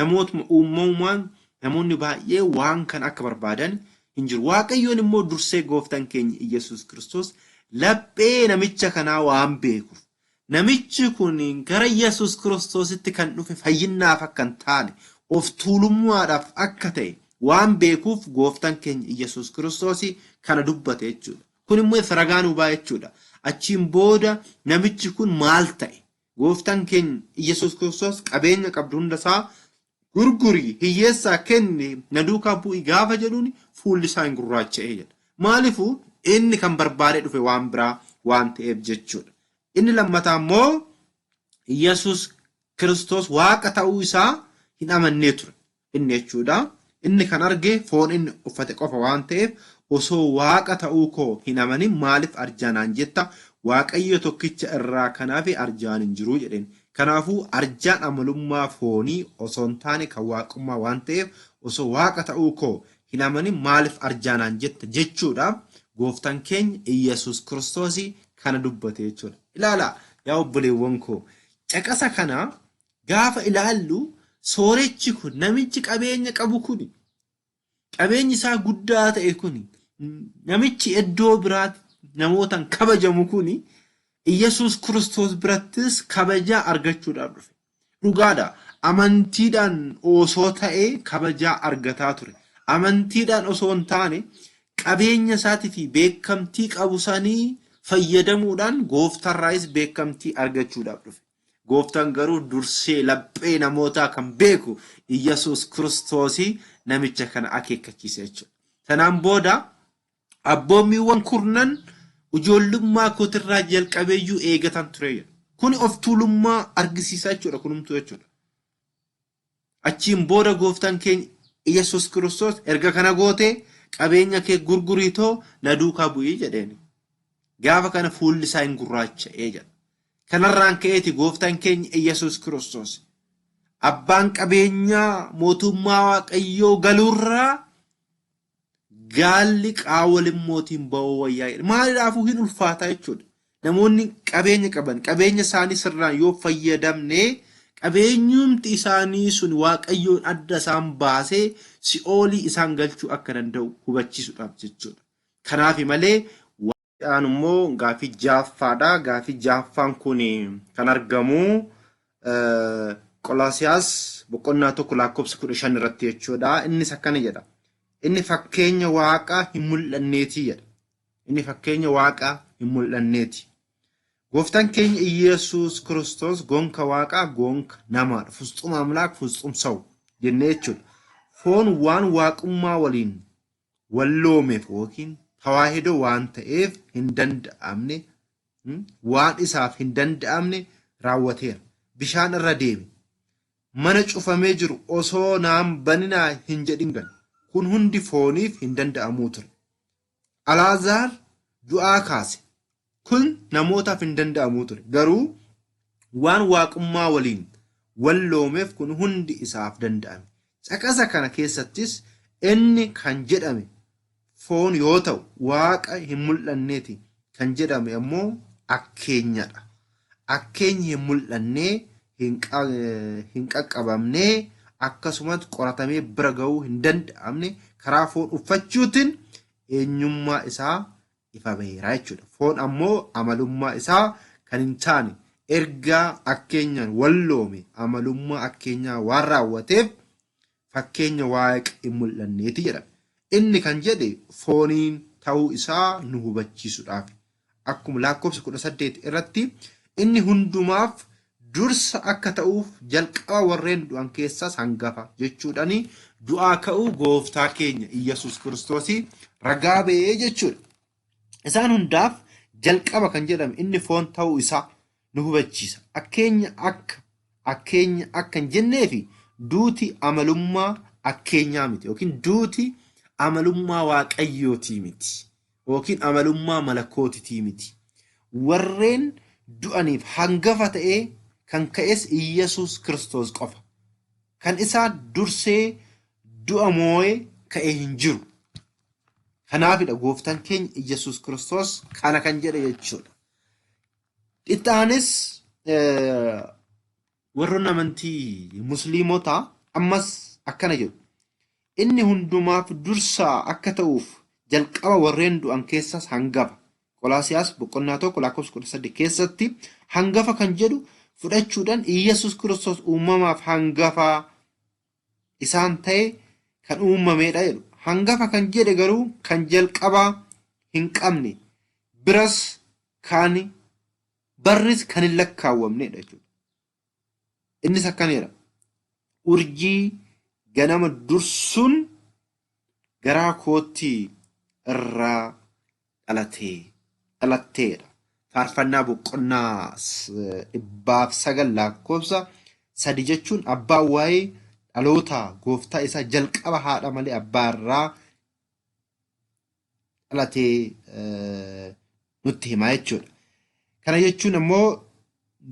namootuma uumamumaan namoonni baay'ee waan kana akka barbaadan hin jiru. Waaqayyoon immoo dursee gooftaan keenya Iyyasuus Kiristoos laphee namicha kanaa waan beekuuf namichi kun gara Iyyasuus Kiristoositti kan dhufe fayyinnaaf akka hin taane of tuulummaadhaaf akka ta'e waan beekuuf gooftaan keenya Iyyasuus Kiristoos kana dubbate jechuudha. Kun immoo ragaa nuu ba'a jechuudha. Achiin booda namichi kun maal ta'e? Gooftaan keenya Iyyasuus Kiristoos qabeenya qabdu hunda isaa gurguri hiyyeessaa kenni na duukaa bu'i gaafa jedhuun fuulli isaa hin gurraacha'ee jedha. Maaliifuu inni kan barbaadee dhufe waan biraa waan ta'eef jechuudha. Inni lammataa immoo Iyyasuus Kiristoos waaqa ta'uu isaa hin amannee ture. Inni jechuudha. Inni kan arge foon inni uffate qofa waan ta'eef osoo waaqa ta'uu koo hin amanin maaliif arjaa naan jetta Waaqayyo tokkicha irraa kan hafe arjaan hin jiru jedheen. Kanaafuu arjaan amalummaa foonii osoo hin taane kan waaqummaa waan ta'eef osoo waaqa ta'uu koo hin amanin maaliif arjaanaan jetta jechuudhaaf gooftaan keenya Iyyasuus Kiristoos kana dubbate jechuudha. Ilaalaa yaa obboleewwan koo, caqasa kana gaafa ilaallu soorechi kun, namichi qabeenya qabu kun, qabeenyi isaa guddaa ta'e kun, namichi iddoo biraatti namootaan kabajamu kun Iyyasuus Kiristoos birattis kabajaa argachuudhaaf dhufe. Dhugaadha. Amantiidhaan osoo ta'ee kabajaa argataa ture. Amantiidhaan osoo hin taane qabeenya isaatii fi beekamtii qabu sanii fayyadamuudhaan gooftarraayis beekamtii argachuudhaaf dhufe. Gooftaan garuu dursee laphee namootaa kan beeku Iyyasuus Kiristoos namicha kana akeekkachiise jechuudha. Sanaan booda abboommiiwwan kurnan ijoollummaa kootirraa jalqabeeyyuu eegatan ture jedha. Kuni of tuulummaa argisiisaa jechuudha kunumtuu jechuudha. Achiin booda gooftaan keenya Iyyasuus Kiristoos erga kana gootee qabeenya kee gurguriitoo na duukaa bu'ii jedheen. Gaafa kana fuulli isaa hin gurraacha'ee jedha. Kanarraan ka'eeti gooftaan keenya Iyyasuus Kiristoos abbaan qabeenyaa mootummaa Waaqayyoo galuurraa gaalli qaawwa mootiin ba'uu wayyaa jedha. Maaliidhaafuu hin ulfaataa jechuudha. Namoonni qabeenya qaban qabeenya isaanii sirnaan yoo fayyadamne qabeenyumti isaanii sun Waaqayyoon adda isaan baasee si'oolii isaan galchuu akka danda'u hubachiisuudhaaf jechuudha. Kanaaf malee waan immoo gaaffii ja'affaadha. Gaaffii ja'affaan kun kan argamu Qolaasiyaas boqonnaa 1 lakkoofsa 15 irratti jechuudha. Innis akkana jedha. Inni fakkeenya Waaqa hin mul'anneeti jedha. Inni fakkeenya Waaqa hin mul'anneeti. Gooftaan keenya Iyyasuus Kiristoos gonka Waaqaa gonka namaadha. ፍጹም አምላክ ፍጹም ሰው jennee jechuudha. Foon waan waaqummaa waliin walloomeef yookiin tawaahidoo waan ta'eef hin danda'amne, waan isaaf hin danda'amne raawwateera. Bishaan irra deeme. Mana cufamee jiru osoo naan baninaa hin jedhin gale. Kun hundi fooniif hin danda'amuu ture. Alaazaar du'aa kaase. Kun namootaaf hin danda'amuu ture. Garuu waan waaqummaa waliin walloomeef kun hundi isaaf danda'ame. Caqasa kana keessattis inni kan jedhame foon yoo ta'u waaqa hin mul'anneeti kan jedhame ammoo akkeenyadha. Akkeenyi hin mul'annee, hin qaqqabamnee, akkasumas qoratamee bira ga'uu hin danda'amne karaa foon uffachuutiin eenyummaa isaa ifa baheera jechuudha. Foon ammoo amalummaa isaa kan hin taane ergaa akkeenyaan walloome amalummaa akkeenyaa waan raawwateef fakkeenya waaqa hin mul'anneeti jedhame. Inni kan jedhe fooniin ta'uu isaa nu hubachiisuudhaaf. Akkuma lakkoofsa 18 irratti inni hundumaaf dursa akka ta'uuf jalqaba warreen du'an keessaas hangafa jechuudhaan du'aa ka'uu gooftaa keenya Iyyasuus Kiristoos ragaa ba'ee jechuudha. Isaan hundaaf jalqaba kan jedhame inni foon ta'uu isaa nu hubachiisa. Akkeenya akka hin jenneefi duuti amalummaa akkeenyaa miti yookiin duuti amalummaa waaqayyootii miti yookiin amalummaa malakootitii miti. Warreen du'aniif hangafa ta'ee kan ka'es Iyyasuus Kiristoos qofa. Kan isaa dursee du'a moo'ee ka'ee hin jiru. Kanaafidha gooftaan keenya Iyyasuus Kiristoos kana kan jedhe jechuudha. Ittaanis warroonni amantii musliimotaa ammas akkana jedhu. Inni hundumaaf dursaa akka ta'uuf jalqaba warreen du'an keessaas hangafa. Qolaasiyaas boqonnaa 1 lakkoofsa 18 keessatti hangafa kan jedhu fudhachuudhaan Iyyasuus Kiristoos uumamaaf hangafa isaan ta'e kan uumamedha jedhu. Hangafa kan jedhe garuu kan jalqabaa hin qabne biras kan barris kan hin lakkaawwamnedha jechuudha. Innis akkana jedha. Urjii ganama dursuun garaa kootti irraa dhalatteedha. Faarfannaa boqonnaa 109 lakkoofsa 3 jechuun abbaan waa'ee dhaloota gooftaa isaa jalqaba haadha malee abbaa irraa dhalatee nutti hima jechuudha. Kana jechuun immoo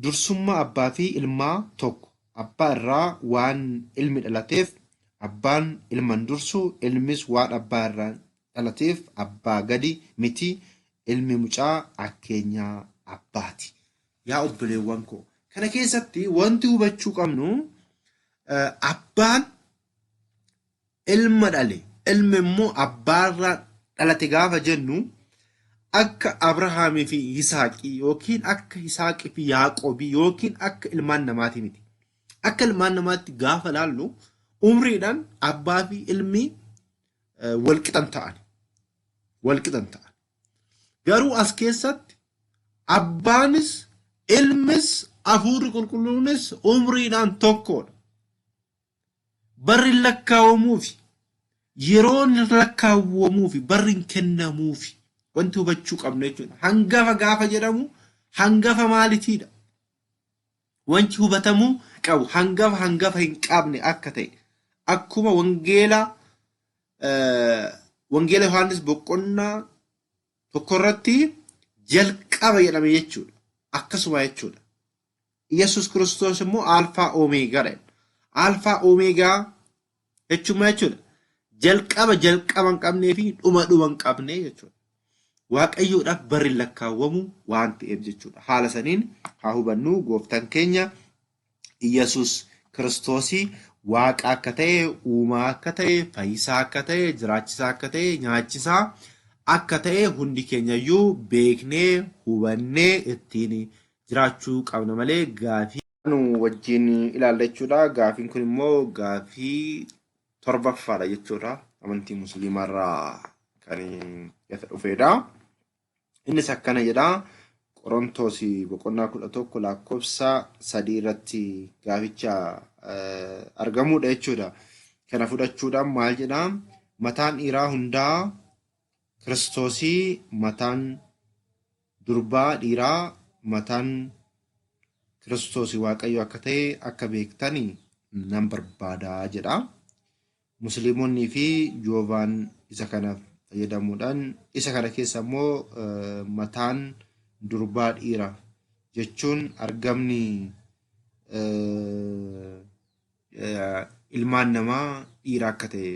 Dursummaa abbaa fi ilmaa tokko. Abbaa irraa waan ilmi dhalateef abbaan ilman dursu, ilmis waan abbaa irraa dhalateef abbaa gadi miti. Ilmi mucaa akkeenyaa abbaati. Yaa obboleewwan koo, kana keessatti wanti hubachuu qabnu abbaan ilma dhale, ilmi immoo abbaarraa dhalate gaafa jennu akka Abrahaamii fi Yisaaqii yookiin akka Yisaaqii fi Yaaqoobii yookiin akka ilmaan namaati miti. Akka ilmaan namaatti gaafa laallu umriidhaan abbaa fi ilmi walqixan ta'an. Walqixan ta'an. Garuu as keessatti abbaanis ilmis hafuurri qulqulluunis umriidhaan tokkodha. Barri lakkaa'amuufi yeroon lakkaawwamuufi barri hin kennamuufi wanti hubachuu qabnu jechuudha. Hangafa gaafa jedhamu hangafa maalitiidha? Wanti hubatamuu qabu hangafa hangafa hin qabne akka ta'e akkuma wangeela Yohaannis boqonnaa tokkorratti jalqaba jedhame jechuudha. Akkasuma jechuudha. Yesuus Kiristoos immoo Alfaa Omeegaadha. Alfaa Omeegaa jechuun maal jechuudha? Jalqaba jalqaba hin qabnee fi dhuma dhuma hin qabne jechuudha. Waaqayyoodhaaf barri lakkaawwamu waan ta'eef jechuudha. Haala saniin haa hubannu gooftaan keenya Yesuus Kiristoosii Waaqa akka ta'e, uumaa akka ta'e, fayyisaa akka ta'e, jiraachisaa akka ta'e, nyaachisaa akka ta'e hundi keenyayyuu beeknee hubannee ittiin jiraachuu qabna malee gaafii nu wajjin ilaalla jechuudha. Gaafiin kun immoo gaafii torbaffaadha jechuudha. Amantii musliimaarraa kan isa dhufedha. Innis akkana jedha. Qorontoos boqonnaa 11 lakkoofsa 3 irratti gaaficha argamudha jechuudha. Kana fudhachuudhaan maal jedha? Mataan dhiiraa hundaa Kiristoosii, mataan durbaa dhiiraa, mataan Kiristoosii Waaqayyo akka ta'e akka beektani nan barbaada jedha. Musliimonni fi Joovaan isa kana fayyadamuudhaan isa kana keessa immoo mataan durbaa dhiira jechuun argamni ilmaan namaa dhiira akka ta'e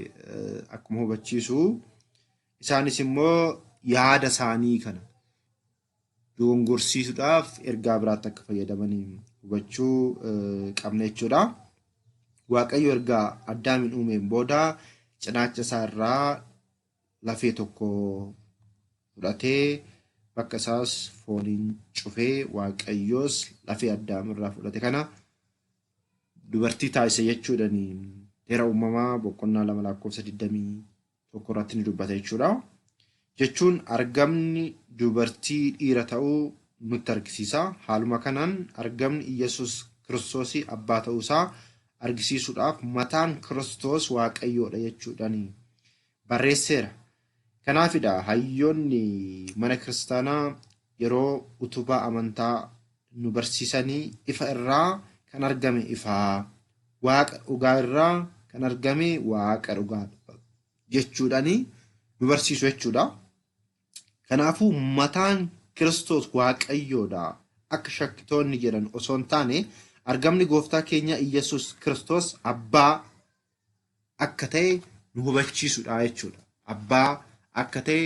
akkuma hubachiisu isaanis immoo yaada isaanii kana dogongorsiisuudhaaf ergaa biraatti akka fayyadamanii hubachuu qabna jechuudha. Waaqayyo ergaa Addaamiin uumeen booda cinaacha isaa irraa lafee tokko fudhatee bakka isaas fooniin cufee Waaqayyoos lafee Addaam irraa fudhate kana dubartii taasise jechuudhaan seera uumamaa boqonnaa 2 lakkoofsa 21 irratti ni dubbata jechuudha. Jechuun argamni dubartii dhiira ta'uu nutti argisiisa. Haaluma kanaan argamni Iyyasuus Kiristoosii abbaa ta'uusaa argisiisuudhaaf mataan Kiristoos Waaqayyoodha jechuudhaan barreesseera. Kanaafidha hayyoonni mana kiristaanaa yeroo utubaa amantaa nu barsiisanii ifa irraa kan argame ifaa, waaqa dhugaa irraa kan argame waaqa dhugaa jechuudhaan nu barsiisu jechuudha. Kanaafuu mataan Kiristoos Waaqayyoodha akka shakkitoonni jedhan osoo hin taane argamni gooftaa keenya Iyyasuus Kiristoos abbaa akka ta'e nu hubachiisudha jechuudha. Abbaa akka ta'e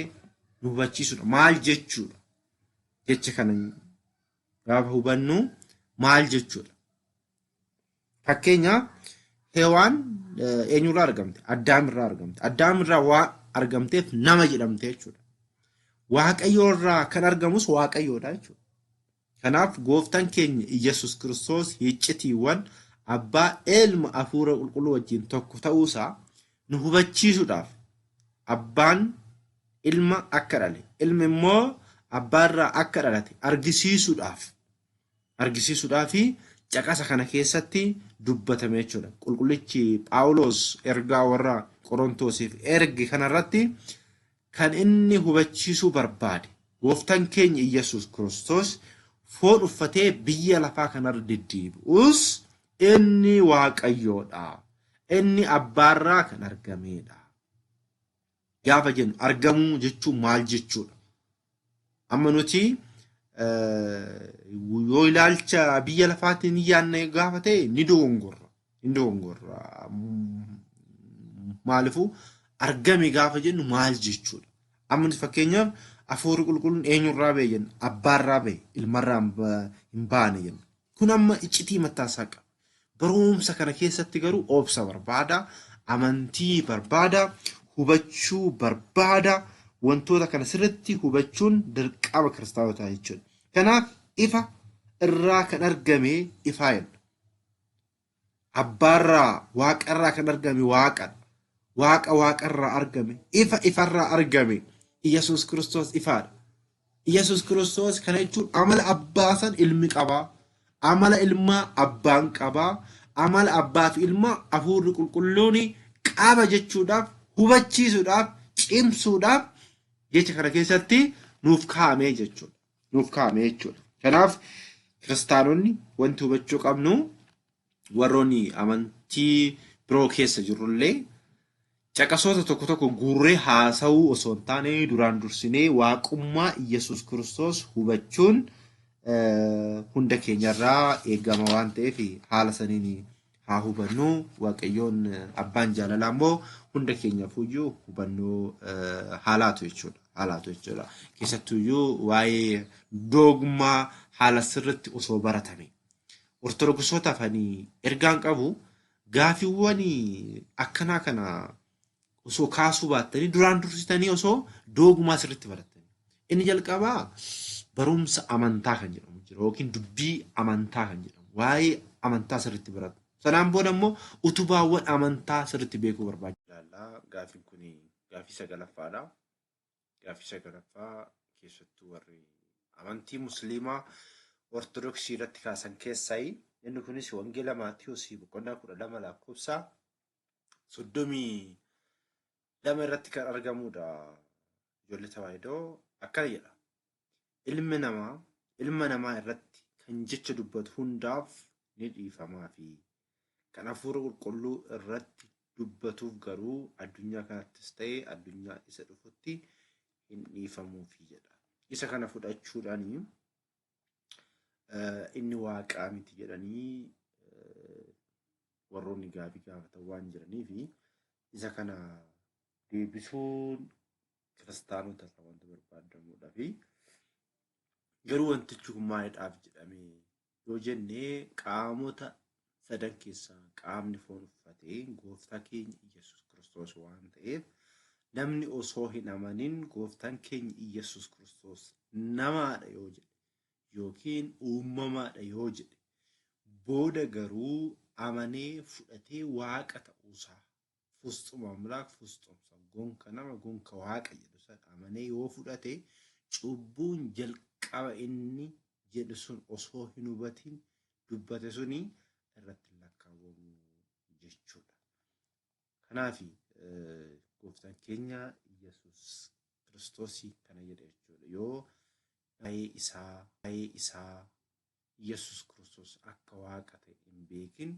nu hubachiisudha. Maal jechuudha? Jecha kana gaafa hubannu maal jechuudha? Fakkeenya Hewaan eenyurraa argamte? Addaamirraa argamte. Addaamirraa waan argamteef nama jedhamte jechuudha. Waaqayyoorraa kan argamus Waaqayyoodha jechuudha. Kanaaf gooftaan keenya Iyyasuus Kiristoos iccitiiwwan abbaa ilma hafuura qulqulluu wajjin tokko ta'uusaa nu hubachiisuudhaaf abbaan ilma akka dhale, ilmi immoo abbaarraa akka dhalate argisiisuudhaaf caqasa kana keessatti dubbatame jechuudha. Qulqullichi Phaawulos ergaa warra Qorontoosiif erge kanarratti kan inni hubachiisuu barbaade gooftaan keenya Iyyasuus Kiristoos foon uffatee biyya lafaa kanarra deddeebi'us inni Waaqayyoodha. Inni abbaarraa kan argamedha. Gaafa jennu argamuu jechuun maal jechuudha? Amma nuti Yoo ilaalcha biyya lafaatiin yaadne gaafa ta'e ni dogongorra. Ni dogongorra. Maaliifuu argame gaafa jennu maal jechuudha? Amma fakkeenyaaf hafuurri qulqulluun eenyurraa ba'e jenna? Abbaarraa ba'e, ilmarraa hin baane jenna. Kun amma iccitii mataasaa qaba. Barumsa kana keessatti garuu obsa barbaada, amantii barbaada, hubachuu barbaada. Wantoota kana sirriitti hubachuun dirqama kiristaanotaa jechuudha. Kanaaf ifa irraa kan argame ifaa jenna. Abbaarraa waaqarraa kan argame waaqadha. Waaqa waaqarraa argame, ifa ifarraa argame. Iyyasuus Kiristoos ifaadha. Iyyasuus Kiristoos kana jechuun amala abbaa san ilmi qabaa. Amala ilmaa abbaan qabaa. Amala abbaa fi ilmaa hafuurri qulqulluun qaba jechuudhaaf, hubachiisuudhaaf, cimsuudhaaf jecha kana keessatti nuuf kaa'amee jechuudha. Nuuf kaa'amee jechuudha. Kanaaf kiristaanonni wanti hubachuu qabnu warroonni amantii biroo keessa jirrullee caqasoota tokko tokko guurree haasa'uu osoo hin taane duraan dursinee waaqummaa Iyyasuus Kiristoos hubachuun hunda keenyarraa eegama waan ta'eef haala saniin haa hubannu. Waaqayyoon abbaan jaalalaa immoo hunda keenyaafuyyuu hubannoo haalaatu jechuudha. Haalaatu jechuudha. Keessattuyyuu waa'ee dogmaa haala sirriitti osoo baratame. Ortodoksootaaf ani ergaan qabu gaafiiwwan akkanaa kana osoo kaasuu baattanii duraan dursitanii osoo dogmaa sirriitti barattanii. Inni jalqabaa barumsa amantaa kan jedhamu jira yookiin dubbii amantaa kan jedhamu waa'ee amantaa sirriitti baratu. Sanaan booda immoo utubaawwan amantaa sirriitti beekuu barbaachisa. Gaafiin kun gaafii sagalaffaadha. Gaafii sagalaffaa keessattuu warri amantii musliimaa Ortodoksii irratti kaasan keessaa inni kunis Wangeela Maatiyuus boqonnaa 12 lakkoofsa 32 irratti kan argamudha. Ijoollee Tawaahidoo akkana jedha. Ilmi namaa ilma namaa irratti kan jecha dubbatu hundaaf ni dhiifamaa fi kan hafuura qulqulluu irratti dubbatuuf garuu addunyaa kanattis ta'e addunyaa isa dhufutti hin dhiifamuufi jedha. Isa kana fudhachuudhaan inni waaqaa miti jedhanii warroonni gaafii gaafatan waan jiraniif isa kana deebisuun kiristaanota irraa wanta barbaadamudha fi garuu wantichi kun maalidhaaf jedhamee yoo jenne qaamota sadan keessaa qaamni foon uffatee gooftaa keenya Iyyasuus Kiristoos waan ta'eef namni osoo hin amanin gooftaan keenya Iyyasuus Kiristoos namaadha yoo jedhe yookiin uumamaadha yoo jedhe booda garuu amanee fudhatee waaqa ta'uusaa fusxuma amlaak fusxumsa gonka nama gonka waaqa jedhu san amanee yoo fudhate cubbuun jalqaba inni jedhu sun osoo hin hubatin dubbate suni irratti lakkaawwamu jechuudha. Kanaaf gooftaan keenya Iyyasuus Kiristoos kana jedhe jechuudha. Yoo waa'ee isaa Iyyasuus Kiristoos akka waaqa ta'e hin beekin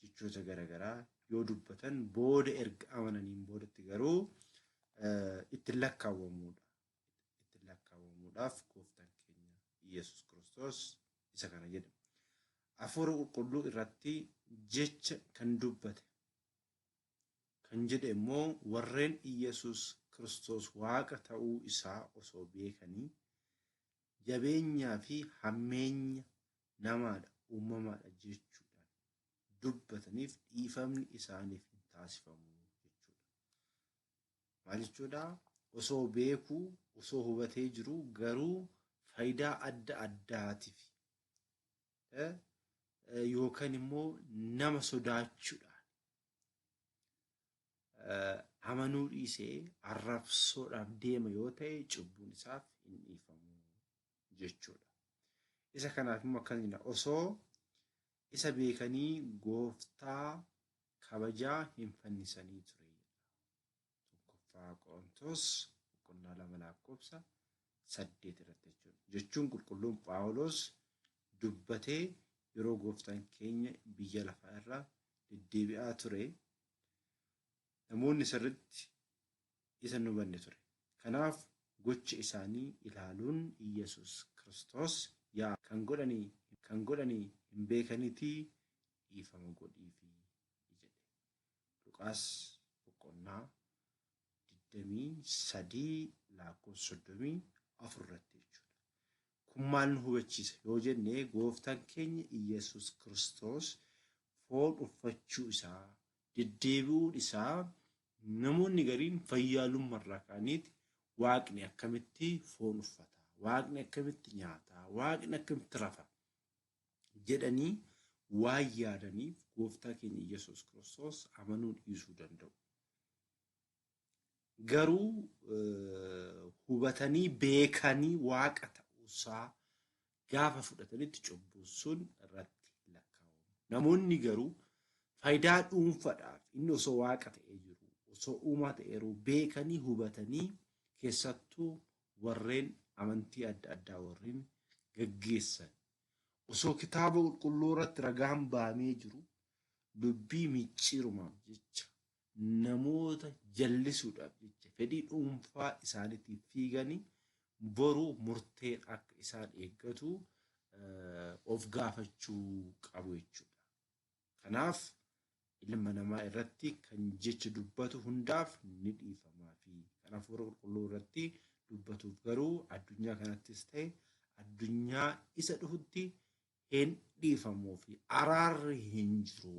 jechoota garaagaraa yoo dubbatan booda erga amananiin boodatti garuu ittiin lakkaawwamuudha. Ittiin lakkaawwamuudhaaf gooftaan keenya Iyyasuus Kiristoos isa kana jedhe. Hafuura qulqulluu irratti jecha kan dubbate kan jedhe immoo warreen Iyyasuus Kiristoos waaqa ta'uu isaa osoo beekanii jabeenyaa fi hammeenya namaadha uumamaadha jechuudhaan dubbataniif dhiifamni isaaniif hin taasifamu jechuudha. Maal jechuudha? Osoo beekuu, osoo hubatee jiru garuu faayidaa adda addaatiif yookaan immoo nama sodaachuudhaan amanuu dhiisee arrabsoodhaaf deema yoo ta'e cubbuun isaaf hin dhiifamu jechuudha. Isa kanaaf immoo akkana jenna osoo isa beekanii gooftaa kabajaa hin fannisanii ture. Tokkoffaa Qorontos boqonnaa 2 lakkoofsa 8 irratti jechuudha. Jechuun qulqulluun Phaawulos dubbatee yeroo gooftaan keenya biyya lafaa irra deddeebi'aa ture namoonni sirriitti isa hin hubanne ture. Kanaaf gocha isaanii ilaaluun Iyyasuus Kiristoos yaa kan godhanii hin beekaniitii dhiifama godhiifi jedhe. Luqaas boqonnaa 23 lakkoofsa 34 irratti jechuudha. Kun maal nu hubachiisa yoo jenne gooftaan keenya Iyyasuus Kiristoos foon uffachuu isaa deddeebi'uun isaa namoonni gariin fayyaalummaarraa ka'aniiti waaqni akkamitti foon uffata, waaqni akkamitti nyaata, waaqni akkamitti rafa jedhanii waan yaadaniif gooftaa keenya Iyyasuus Kiristoos amanuu dhiisuu danda'u. Garuu hubatanii beekanii waaqa ta'uusaa gaafa fudhatanitti cubbuun sun irratti lakkaa'amu. Namoonni garuu faayidaa dhuunfaadhaaf inni osoo waaqa ta'ee jiru, osoo uumaa ta'ee jiru beekanii hubatanii keessattuu warreen amantii adda addaa warreen gaggeessan osoo kitaaba qulqulluu irratti ragaan baamee jiru dubbii micciirumaaf jecha namoota jallisuudhaaf jecha fedhii dhuunfaa isaaniitiif fiiganii boruu murteen akka isaan eeggatu of gaafachuu qabu jechuudha. Kanaaf ilma namaa irratti kan jecha dubbatu hundaaf ni dhiifamaa fi kan hafuura qulqulluu irratti dubbatuuf garuu addunyaa kanattis ta'e addunyaa isa dhufutti hin dhiifamuu fi araarri hin jiru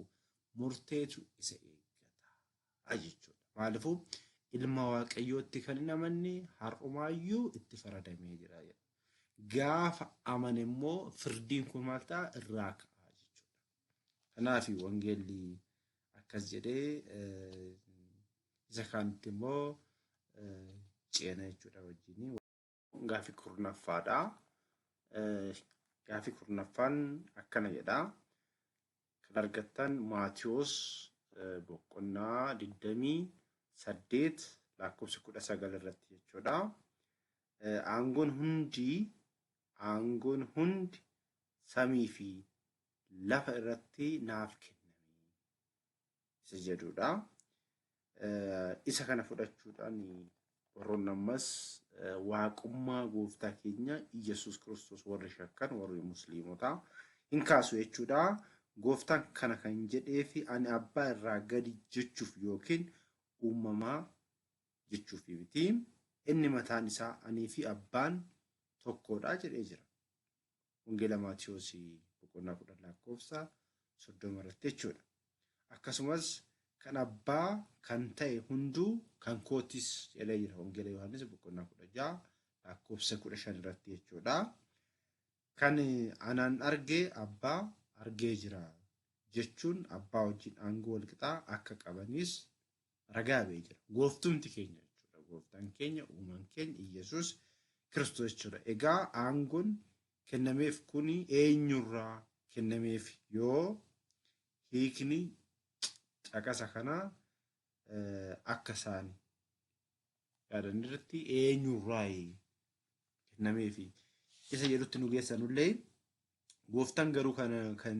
murteetu isa eeggata jechuudha. Maaliifuu ilma waaqayyootti kan hin amanne har'umaayyuu itti faradamee jira. Gaafa amane immoo firdiin kun maal ta'a irraa ka'a jechuudha. Kanaaf wangeelli akkas jedhee isa kaanitti immoo ceena jechuudha wajjin. Gaaffii kurnaffaadha. Gaaffii kurnaffaan akkana jedha. Kan argattan Maatiyoos boqonnaa 28 lakkoofsa 19 irratti jechuudha. Aangoon hundi samii fi lafa irratti naaf kenname isa jedhudha. Isa kana fudhachuudhaan warroonni ammas waaqummaa gooftaa keenya Iyyasuus Kiristoos warri shakkan warri musliimotaa hin kaasu jechuudha. Gooftaan kana kan jedhee fi ani abbaa irraa gadi jechuuf yookiin uumamaa jechuuf miti. Inni mataan isaa anii fi abbaan tokkodha jedhee jira. Wangeela Maatiyoos boqonnaa 10 lakkoofsa 30 irratti jechuudha. Akkasumas kan abbaa kan ta'e hunduu kan kootis jedhee jira. Wangeela Yohaannis boqonnaa 16 lakkoofsa 15 irratti jechuudha. Kan anaan arge abbaa argee jira jechuun abbaa wajjin aangoo walqixaa akka qabanis ragaa ba'ee jira. Gooftumti keenya jechuudha. Gooftaan keenya uumaan keenya Iyyasuus Kiristoos jechuudha. Egaa aangoon kennameef kuni eenyurraa kennameef yoo hiikni caqasa kanaa akka isaan yaadan irratti eenyurraa kennameef isa jedhutti nu geessanullee gooftaan garuu kan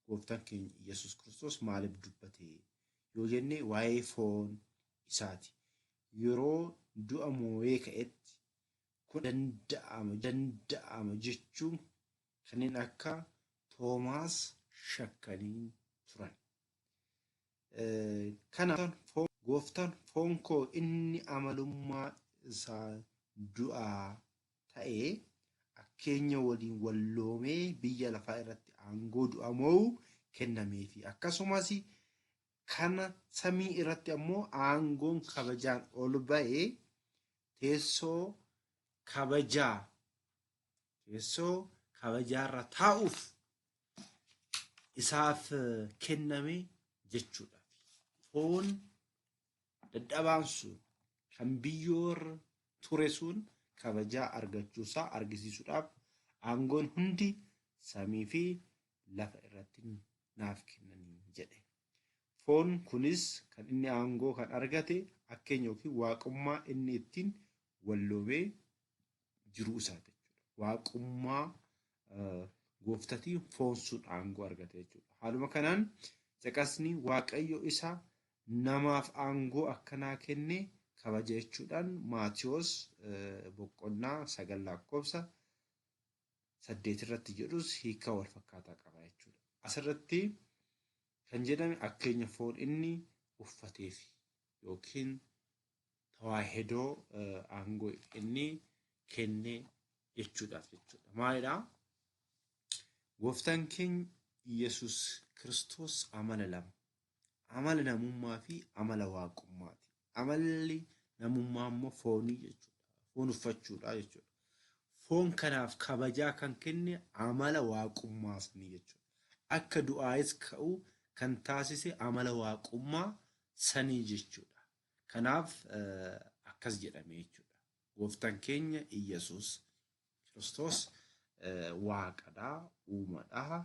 gooftaan keenya Iyyasuus Kiristoos maaliif dubbate yoo jenne waa'ee foon isaati. Yeroo du'a moo'ee ka'etti kun danda'ama jechuun kanneen akka Toomaas shakkanii turan. Kanaaf gooftaan foon koo inni amalummaa isaa du'aa ta'e akkeenya waliin walloomee biyya lafaa irratti aangoo du'a moo'u kennameefi. Akkasumas kana samii irratti ammoo aangoon kabajaan ol ba'ee teessoo kabajaarra taa'uuf isaaf kenname jechuudha. Foon dadhabaan sun kan biyyoorra ture sun kabajaa argachuusaa argisiisuudhaaf aangoon hundi samii fi lafa irratti naaf kennanii jedhe. Foon kunis kan inni aangoo kan argate akkeenya yookiin waaqummaa inni ittiin walloomee jiruu isaati jechuudha. Waaqummaa gooftatiin foon sun aangoo argate jechuudha. Haaluma kanaan caqasni waaqayyo isa namaaf aangoo akkanaa kenne kabaja jechuudhaan Maatiyoos boqonnaa 9 lakkoofsa 8 irratti jedhus hiika wal fakkaataa qaba jechuudha. Asirratti kan jedhame akkeenya foon inni uffateef yookiin tawaahidoo aangoo inni kenne jechuudhaaf jechuudha. Maalidhaa? Gooftaan keenya Iyyasuus Kiristoos amala lama. Amala namummaa fi amala waaqummaati. Amalli namummaa immoo foonii jechuudha. Foon uffachuudha jechuudha. Foon kanaaf kabajaa kan kenne amala waaqummaa sanii jechuudha. Akka du'aayis ka'u kan taasise amala waaqummaa sanii jechuudha. Kanaaf akkas jedhame jechuudha. Gooftaan keenya Iyyasuus Kiristoos waaqadha, uumadha,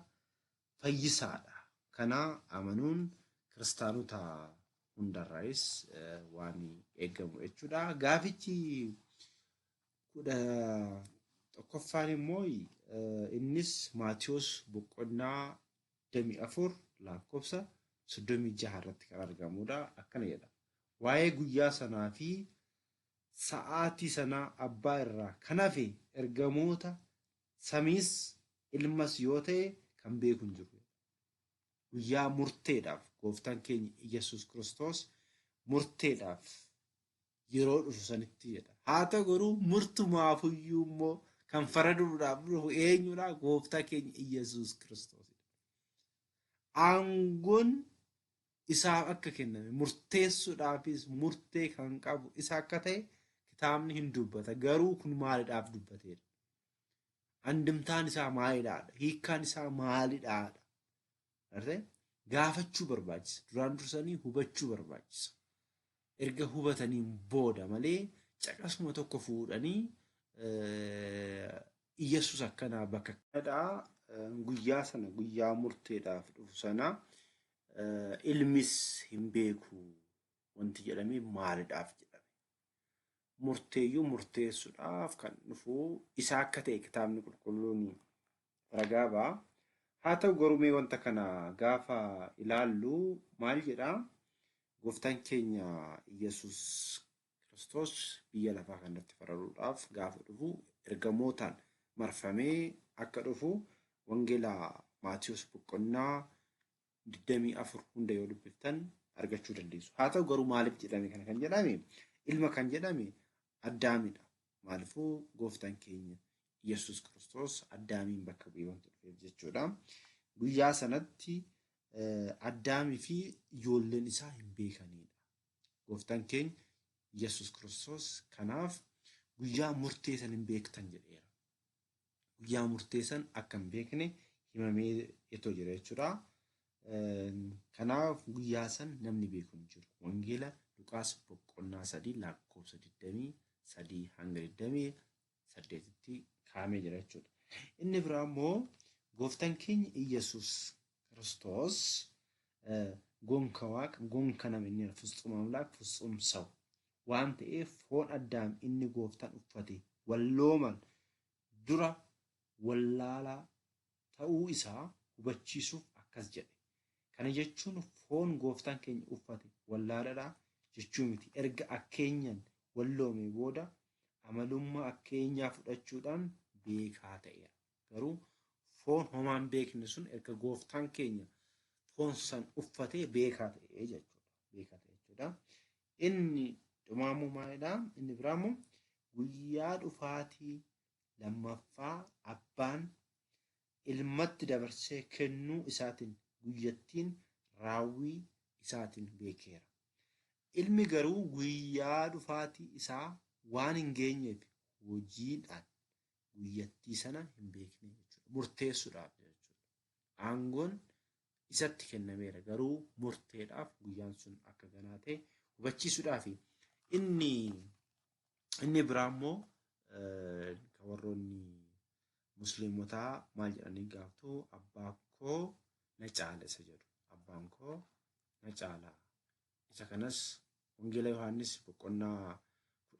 fayyisaadha. Kana amanuun kiristaanota hundarraayis waan eegamu jechuudha. Gaafichi 11ffaan immoo innis Maatiyoos boqonnaa 24 lakkoofsa 36 irratti kan argamudha. Akkana jedha. Waa'ee guyyaa sanaa fi sa'aatii sanaa abbaa irraa kan hafe ergamoota samiis ilmas yoo ta'e kan beeku hin jiru. Guyyaa murteedhaaf gooftaan keenya Iyyasuus Kiristoos murteedhaaf yeroo dhufu sanitti jedha. Haa ta'u garuu murtumaafuyyuu immoo kan faraduudhaaf dhufu eenyudha? Gooftaa keenya Iyyasuus Kiristoosidha. Aangoon isaaf akka kenname murteessuudhaafis murtee kan qabu isa akka ta'e kitaabni hin dubbata. Garuu kun maalidhaaf dubbateedha? Andimtaan isaa maalidhaadha? Hiikkaan isaa maalidhaadha? Gaafachuu barbaachisa. Duraan dursanii hubachuu barbaachisa. Erga hubataniin booda malee caqasuma tokko fuudhanii Iyyasuus akkanaa bakka kanadhaa guyyaa sana guyyaa murteedhaaf dhufu sana ilmis hin beeku wanti jedhame maalidhaaf jedhame. Murteeyyuu murteessuudhaaf kan dhufu isa akka ta'e kitaabni qulqulluun ragaa ba'a. Haa ta'u garuu mee wanta kana gaafa ilaallu maal jedhaa? Gooftaan keenya Iyyasuus Kiristoos biyya lafaa kanatti faraduudhaaf gaafa dhufu ergamootaan marfamee akka dhufu Wangeela Maatiyoos boqonnaa 24 hunda yoo dubbiftan argachuu dandeessu. Haa ta'u garuu maaliif jedhame kana kan jedhame ilma kan jedhame Addaamidha. Maaliifuu gooftaan keenya Iyyasuus Kiristoos Addaamiin bakka bu'ee wanta dhufeef jechuudha. Guyyaa sanatti Addaamii fi ijoolleen isaa hin beekanidha. Gooftaan keenya Iyyasuus Kiristoos kanaaf guyyaa murteessan hin beektan jedheera. Guyyaa murteessan akka hin beekne himamee itoo jira jechuudha. Kanaaf guyyaa san namni beeku hin jiru. Wangeela Luqaas boqonnaa 3 lakkoofsa 23 hanga 28tti kaa'amee jira jechuudha. Inni biraa immoo gooftaan keenya Iyyasuus Kiristoos gonka waaqa gonka nama inni ፍጹም አምላክ ፍጹም ሰው waan ta'eef foon Addaam inni gooftaan uffate wallooman dura wallaalaa ta'uu isaa hubachiisuuf akkas jedhe. Kana jechuun foon gooftaan keenya uffate wallaaladha jechuu miti. Erga akkeenyaan walloome booda amalummaa akkeenyaa fudhachuudhaan beekaa ta'eera. Garuu foon homaan beekne sun erga gooftaan keenya foon san uffatee beekaa ta'e jechuudha. Beekaa ta'e jechuudha. Inni dhumaammoo maalidhaa? Inni biraammoo guyyaa dhufaatii lammaffaa abbaan ilmatti dabarsee kennuu isaatiin guyyattiin raawwii isaatiin beekeera. Ilmi garuu guyyaa dhufaatii isaa waan hin geenyeef hojiidhaan guyyattii sana hin beekne jechuudha. Murteessuudhaaf jechuudha. Aangoon isatti kennameera garuu murteedhaaf guyyaan sun akka ganaa ta'e hubachiisuudhaaf. Inni biraa immoo kan warroonni musliimotaa maal jedhanii gaafatu abbaa koo na caala isa jedhu. Abbaan koo na caala. Isa kanas Wangeela Yohaannis boqonnaa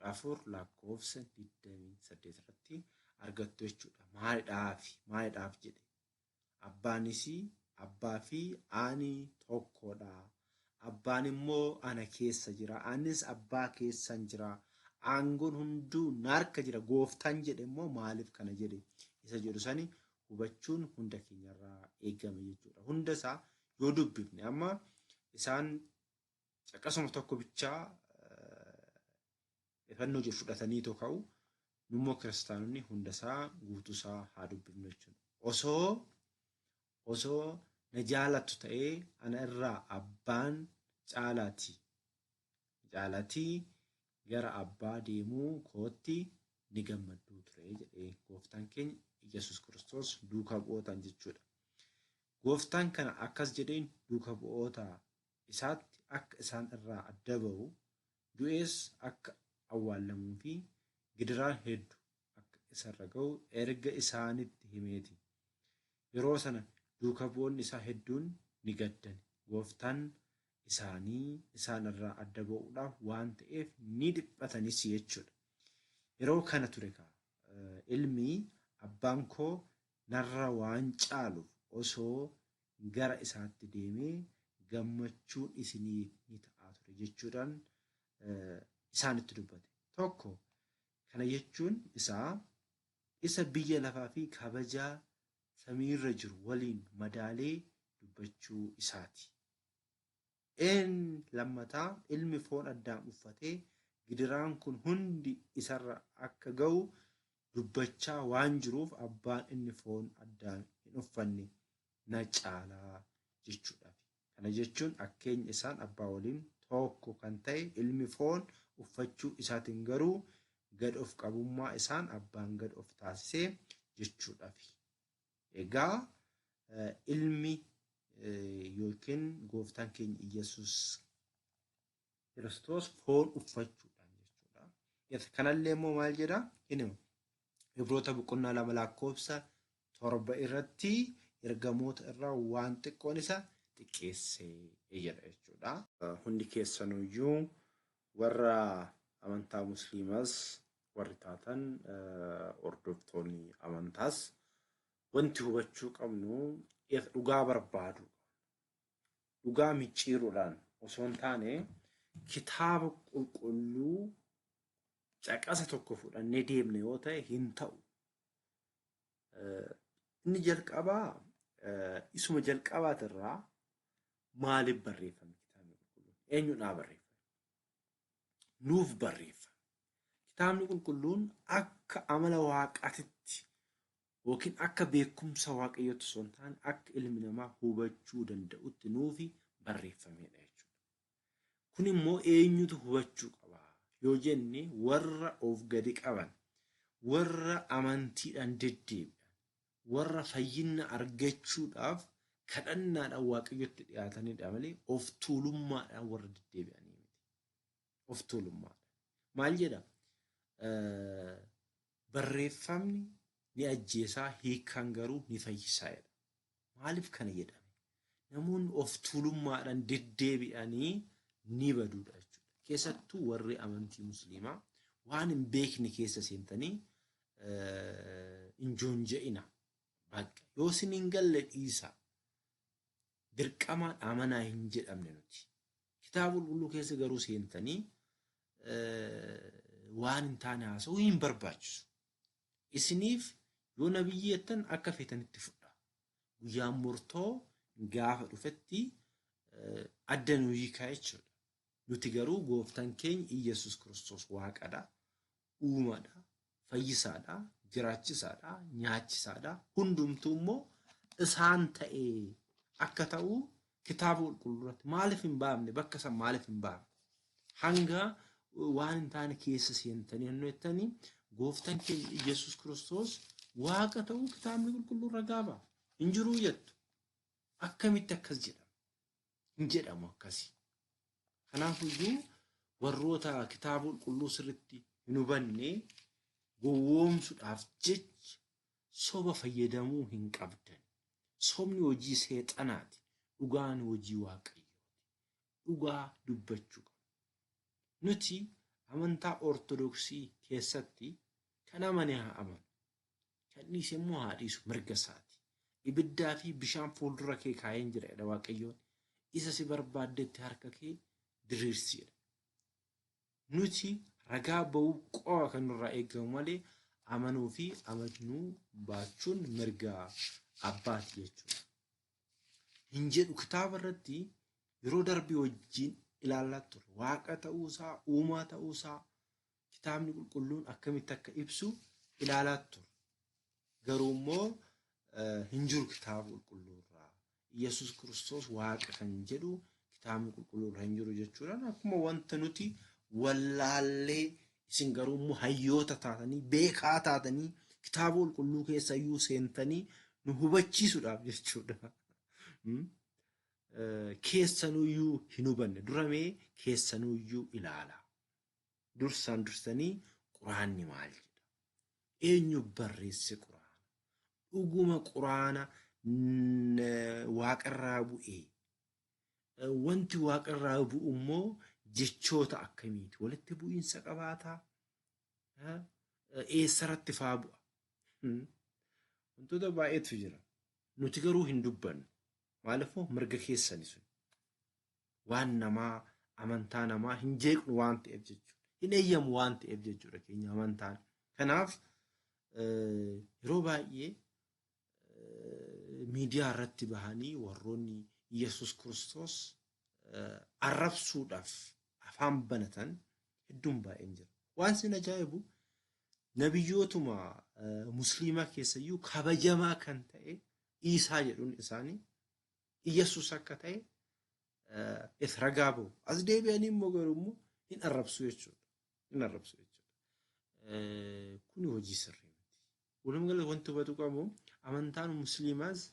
14 lakkoofsa 28 irratti argattu jechuudha. Maalidhaaf jedhe. Abbaanis abbaa fi ani tokkodha. Abbaan immoo ana keessa jira. Anis abbaa keessan jira. Aangoon hunduu na harka jira. Gooftaan jedhe immoo maaliif kana jedhe isa jedhu sani hubachuun hunda keenyarraa eegama jechuudha. Hunda isaa yoo dubbifne amma isaan caqasuma tokko bichaa ifannoo jiru fudhatanii ka'u. Nummoo kiristaanonni hunda isaa guutuusaa haa dubbifnu jechuudha. Osoo na jaalattu ta'ee ana irraa abbaan caalaati. Caalaatii gara abbaa deemuu kootti ni gammadduu ture jedhee gooftaan keenya Yesuus Kiristoos duuka bu'ootaan jechuudha. Gooftaan kana akkas jedheen duuka bu'oota isaatti akka isaan irraa adda ba'u du'ees akka awwaalamuu fi gidiraan hedduu akka isarra ga'u erga isaanitti himeeti. Yeroo sana duuka bu'oonni isaa hedduun ni gaddan. Gooftaan isaanii isaan irraa adda ba'uudhaaf waan ta'eef ni dhiphatanis jechuudha. Yeroo kana ture ilmi abbaan koo narra waan caaluuf osoo gara isaatti deemee gammachuun isiniif ni ta'aa ture jechuudhaan isaanitti dubbate. Tokko kana jechuun isaa isa biyya lafaa fi kabajaa samiirra jiru waliin madaalee dubbachuu isaati. Inni lammataa ilmi foon addaan uffatee gidiraan kun hundi isarra akka ga'u dubbachaa waan jiruuf abbaan inni foon addaan hin uffanne na caalaa jechuudha. Kana jechuun akkeenya isaan abbaa waliin tokko kan ta'e ilmi foon uffachuu isaatiin garuu gad of qabummaa isaan abbaan gad of taasisee jechuudha. Egaa ilmi yookiin gooftaan keenya Iyyasuus Kiristoos foon uffachuudhaan jechuudha. Kanallee immoo maal jedhaa? Inni Ibroota boqonnaa 2 lakkoofsa 7 irratti ergamoota irraa waan xiqqoon isa xiqqeessee jedha jechuudha. Hundi keessanuyyuu warra amantaa musliimas warri taatan hordoftoonni amantaas wanti hubachuu qabnu dhugaa barbaadu. Dhugaa micciiruudhaan osoo hin taane kitaaba qulqulluu caqasa tokko fudhannee deemne yoo ta'e hin ta'u. Inni jalqabaa isuma jalqabaatirraa maaliif barreeffame kitaabni qulqulluun? Eenyuudhaa barreeffame? Nuuf barreeffame. Kitaabni qulqulluun akka amala waaqaatitti yookiin akka beekumsa waaqayyootti osoo hin taane akka ilmi namaa hubachuu danda'utti nuufi barreeffamedha jechuudha. Kun immoo eenyutu hubachuu qaba yoo jenne warra of gadi qaban, warra amantiidhaan deddeebi'an, warra fayyina argachuudhaaf kadhannaadhaan waaqayyotti dhiyaatanidha malee of tuulummaadhaan warra deddeebi'anii miti. Of tuulummaadhaan. Maal jedha? Barreeffamni ni ajjeesaa hiikkaan garuu ni fayyisaa jedha. Maaliif kana jedhame? Namoonni of tuulummaadhaan deddeebi'anii ni baduudha jechuudha. Keessattuu warri amantii musliimaa waan hin beekne keessa seentanii hin joonja'ina. Bakka yoo isin hin galle dhiisaa. Dirqamaan amanaa hin jedhamne nuti. Kitaaba qulqulluu keessa garuu seentanii waan hin taane haasa'uu hin barbaachisu. Isiniif yoo nabiyyi jettan akka feetanitti fudha. Guyyaan murtoo gaafa dhufetti adda nu hiikaa jechuudha. Nuti garuu gooftaan keenya Iyyasuus Kiristoos waaqadha, uumaadha, fayyisaadha, jiraachisaadha, nyaachisaadha. Hundumtuu immoo isaan ta'ee akka ta'u kitaaba qulqulluu irratti maaliif hin baafne? Bakka san maaliif hin baafne? Hanga waan hin taane keessa seentanii hannu jettanii gooftaan keenya Iyyasuus Kiristoos waaqa ta'uu kitaabni qulqulluu ragaa ba'a. Hin jiruu jettu. Akkamitti akkas jedhama? Hin jedhamu akkasii. Kanaafiyyuu warroota kitaaba qulqulluu sirriitti hin hubanne gowwoomsuudhaaf jecha soba fayyadamuu hin qabdan. Sobni hojii seexanaati. Dhugaan hojii waaqayyooti. Dhugaa dubbachuu qabna. Nuti amantaa Ortodoksii keessatti kan amane haa amanu. Kan dhiise immoo haa dhiisu mirga isaati. Ibiddaa fi bishaan fuuldura kee kaa'een jira jedha Waaqayyoon. Isa si barbaaddetti harka kee diriirsiidha. Nuti ragaa ba'uu qofa kan nurraa eegamu malee amanuu fi amanuu baachuun mirga abbaati jechuudha. Hin jedhu kitaaba irratti yeroo darbii wajjin ilaalaa turre. Waaqa ta'uusaa, uumaa ta'uusaa kitaabni qulqulluun akkamitti akka ibsu ilaalaa turre. Garuu immoo hin jiru kitaaba qulqulluu irraa. Yesuus Kiristoos waaqa kan jedhu kitaabni qulqulluu irra hin jiru jechuudhaan akkuma wanta nuti wallaallee isin garuu immoo hayyoota taatanii beekaa taatanii kitaaba qulqulluu keessa iyyuu seentanii nu hubachiisuudhaaf jechuudha. Keessanuyyuu hin hubanne duramee keessanuyyuu ilaala. Dursaan dursanii quraanni maal jedha? Eenyu barreesse quraana? Dhuguma quraana waaqarraa bu'ee? Wanti waaqarraa bu'u immoo jechoota akkamiiti? Walitti bu'iinsa qabaataa? Eessarratti faa bu'a? Wantoota baay'eetu jira. Nuti garuu hin dubbannu. Maaliifuu mirga keessani sun. Waan namaa amantaa namaa hin jeeqnu waan ta'eef jechuudha. Hin eeyyamu waan ta'eef jechuudha keenya amantaan. Kanaaf yeroo baay'ee miidiyaa irratti bahanii warroonni Yesuus Kiristoos arrabsuudhaaf afaan banatan hedduun baay'een jira. Waan sin ajaa'ibu nabiyyootuma musliimaa keessayyuu kabajamaa kan ta'e Iisaa jedhuun isaanii Yesuus akka ta'e itti ragaa bahu. As deebi'anii immoo garuu immoo hin arrabsu jechuudha. Hin arrabsu jechuudha. Kuni hojii sirrii miti. Walumaa galatti wanti hubatu qabu amantaan musliimaas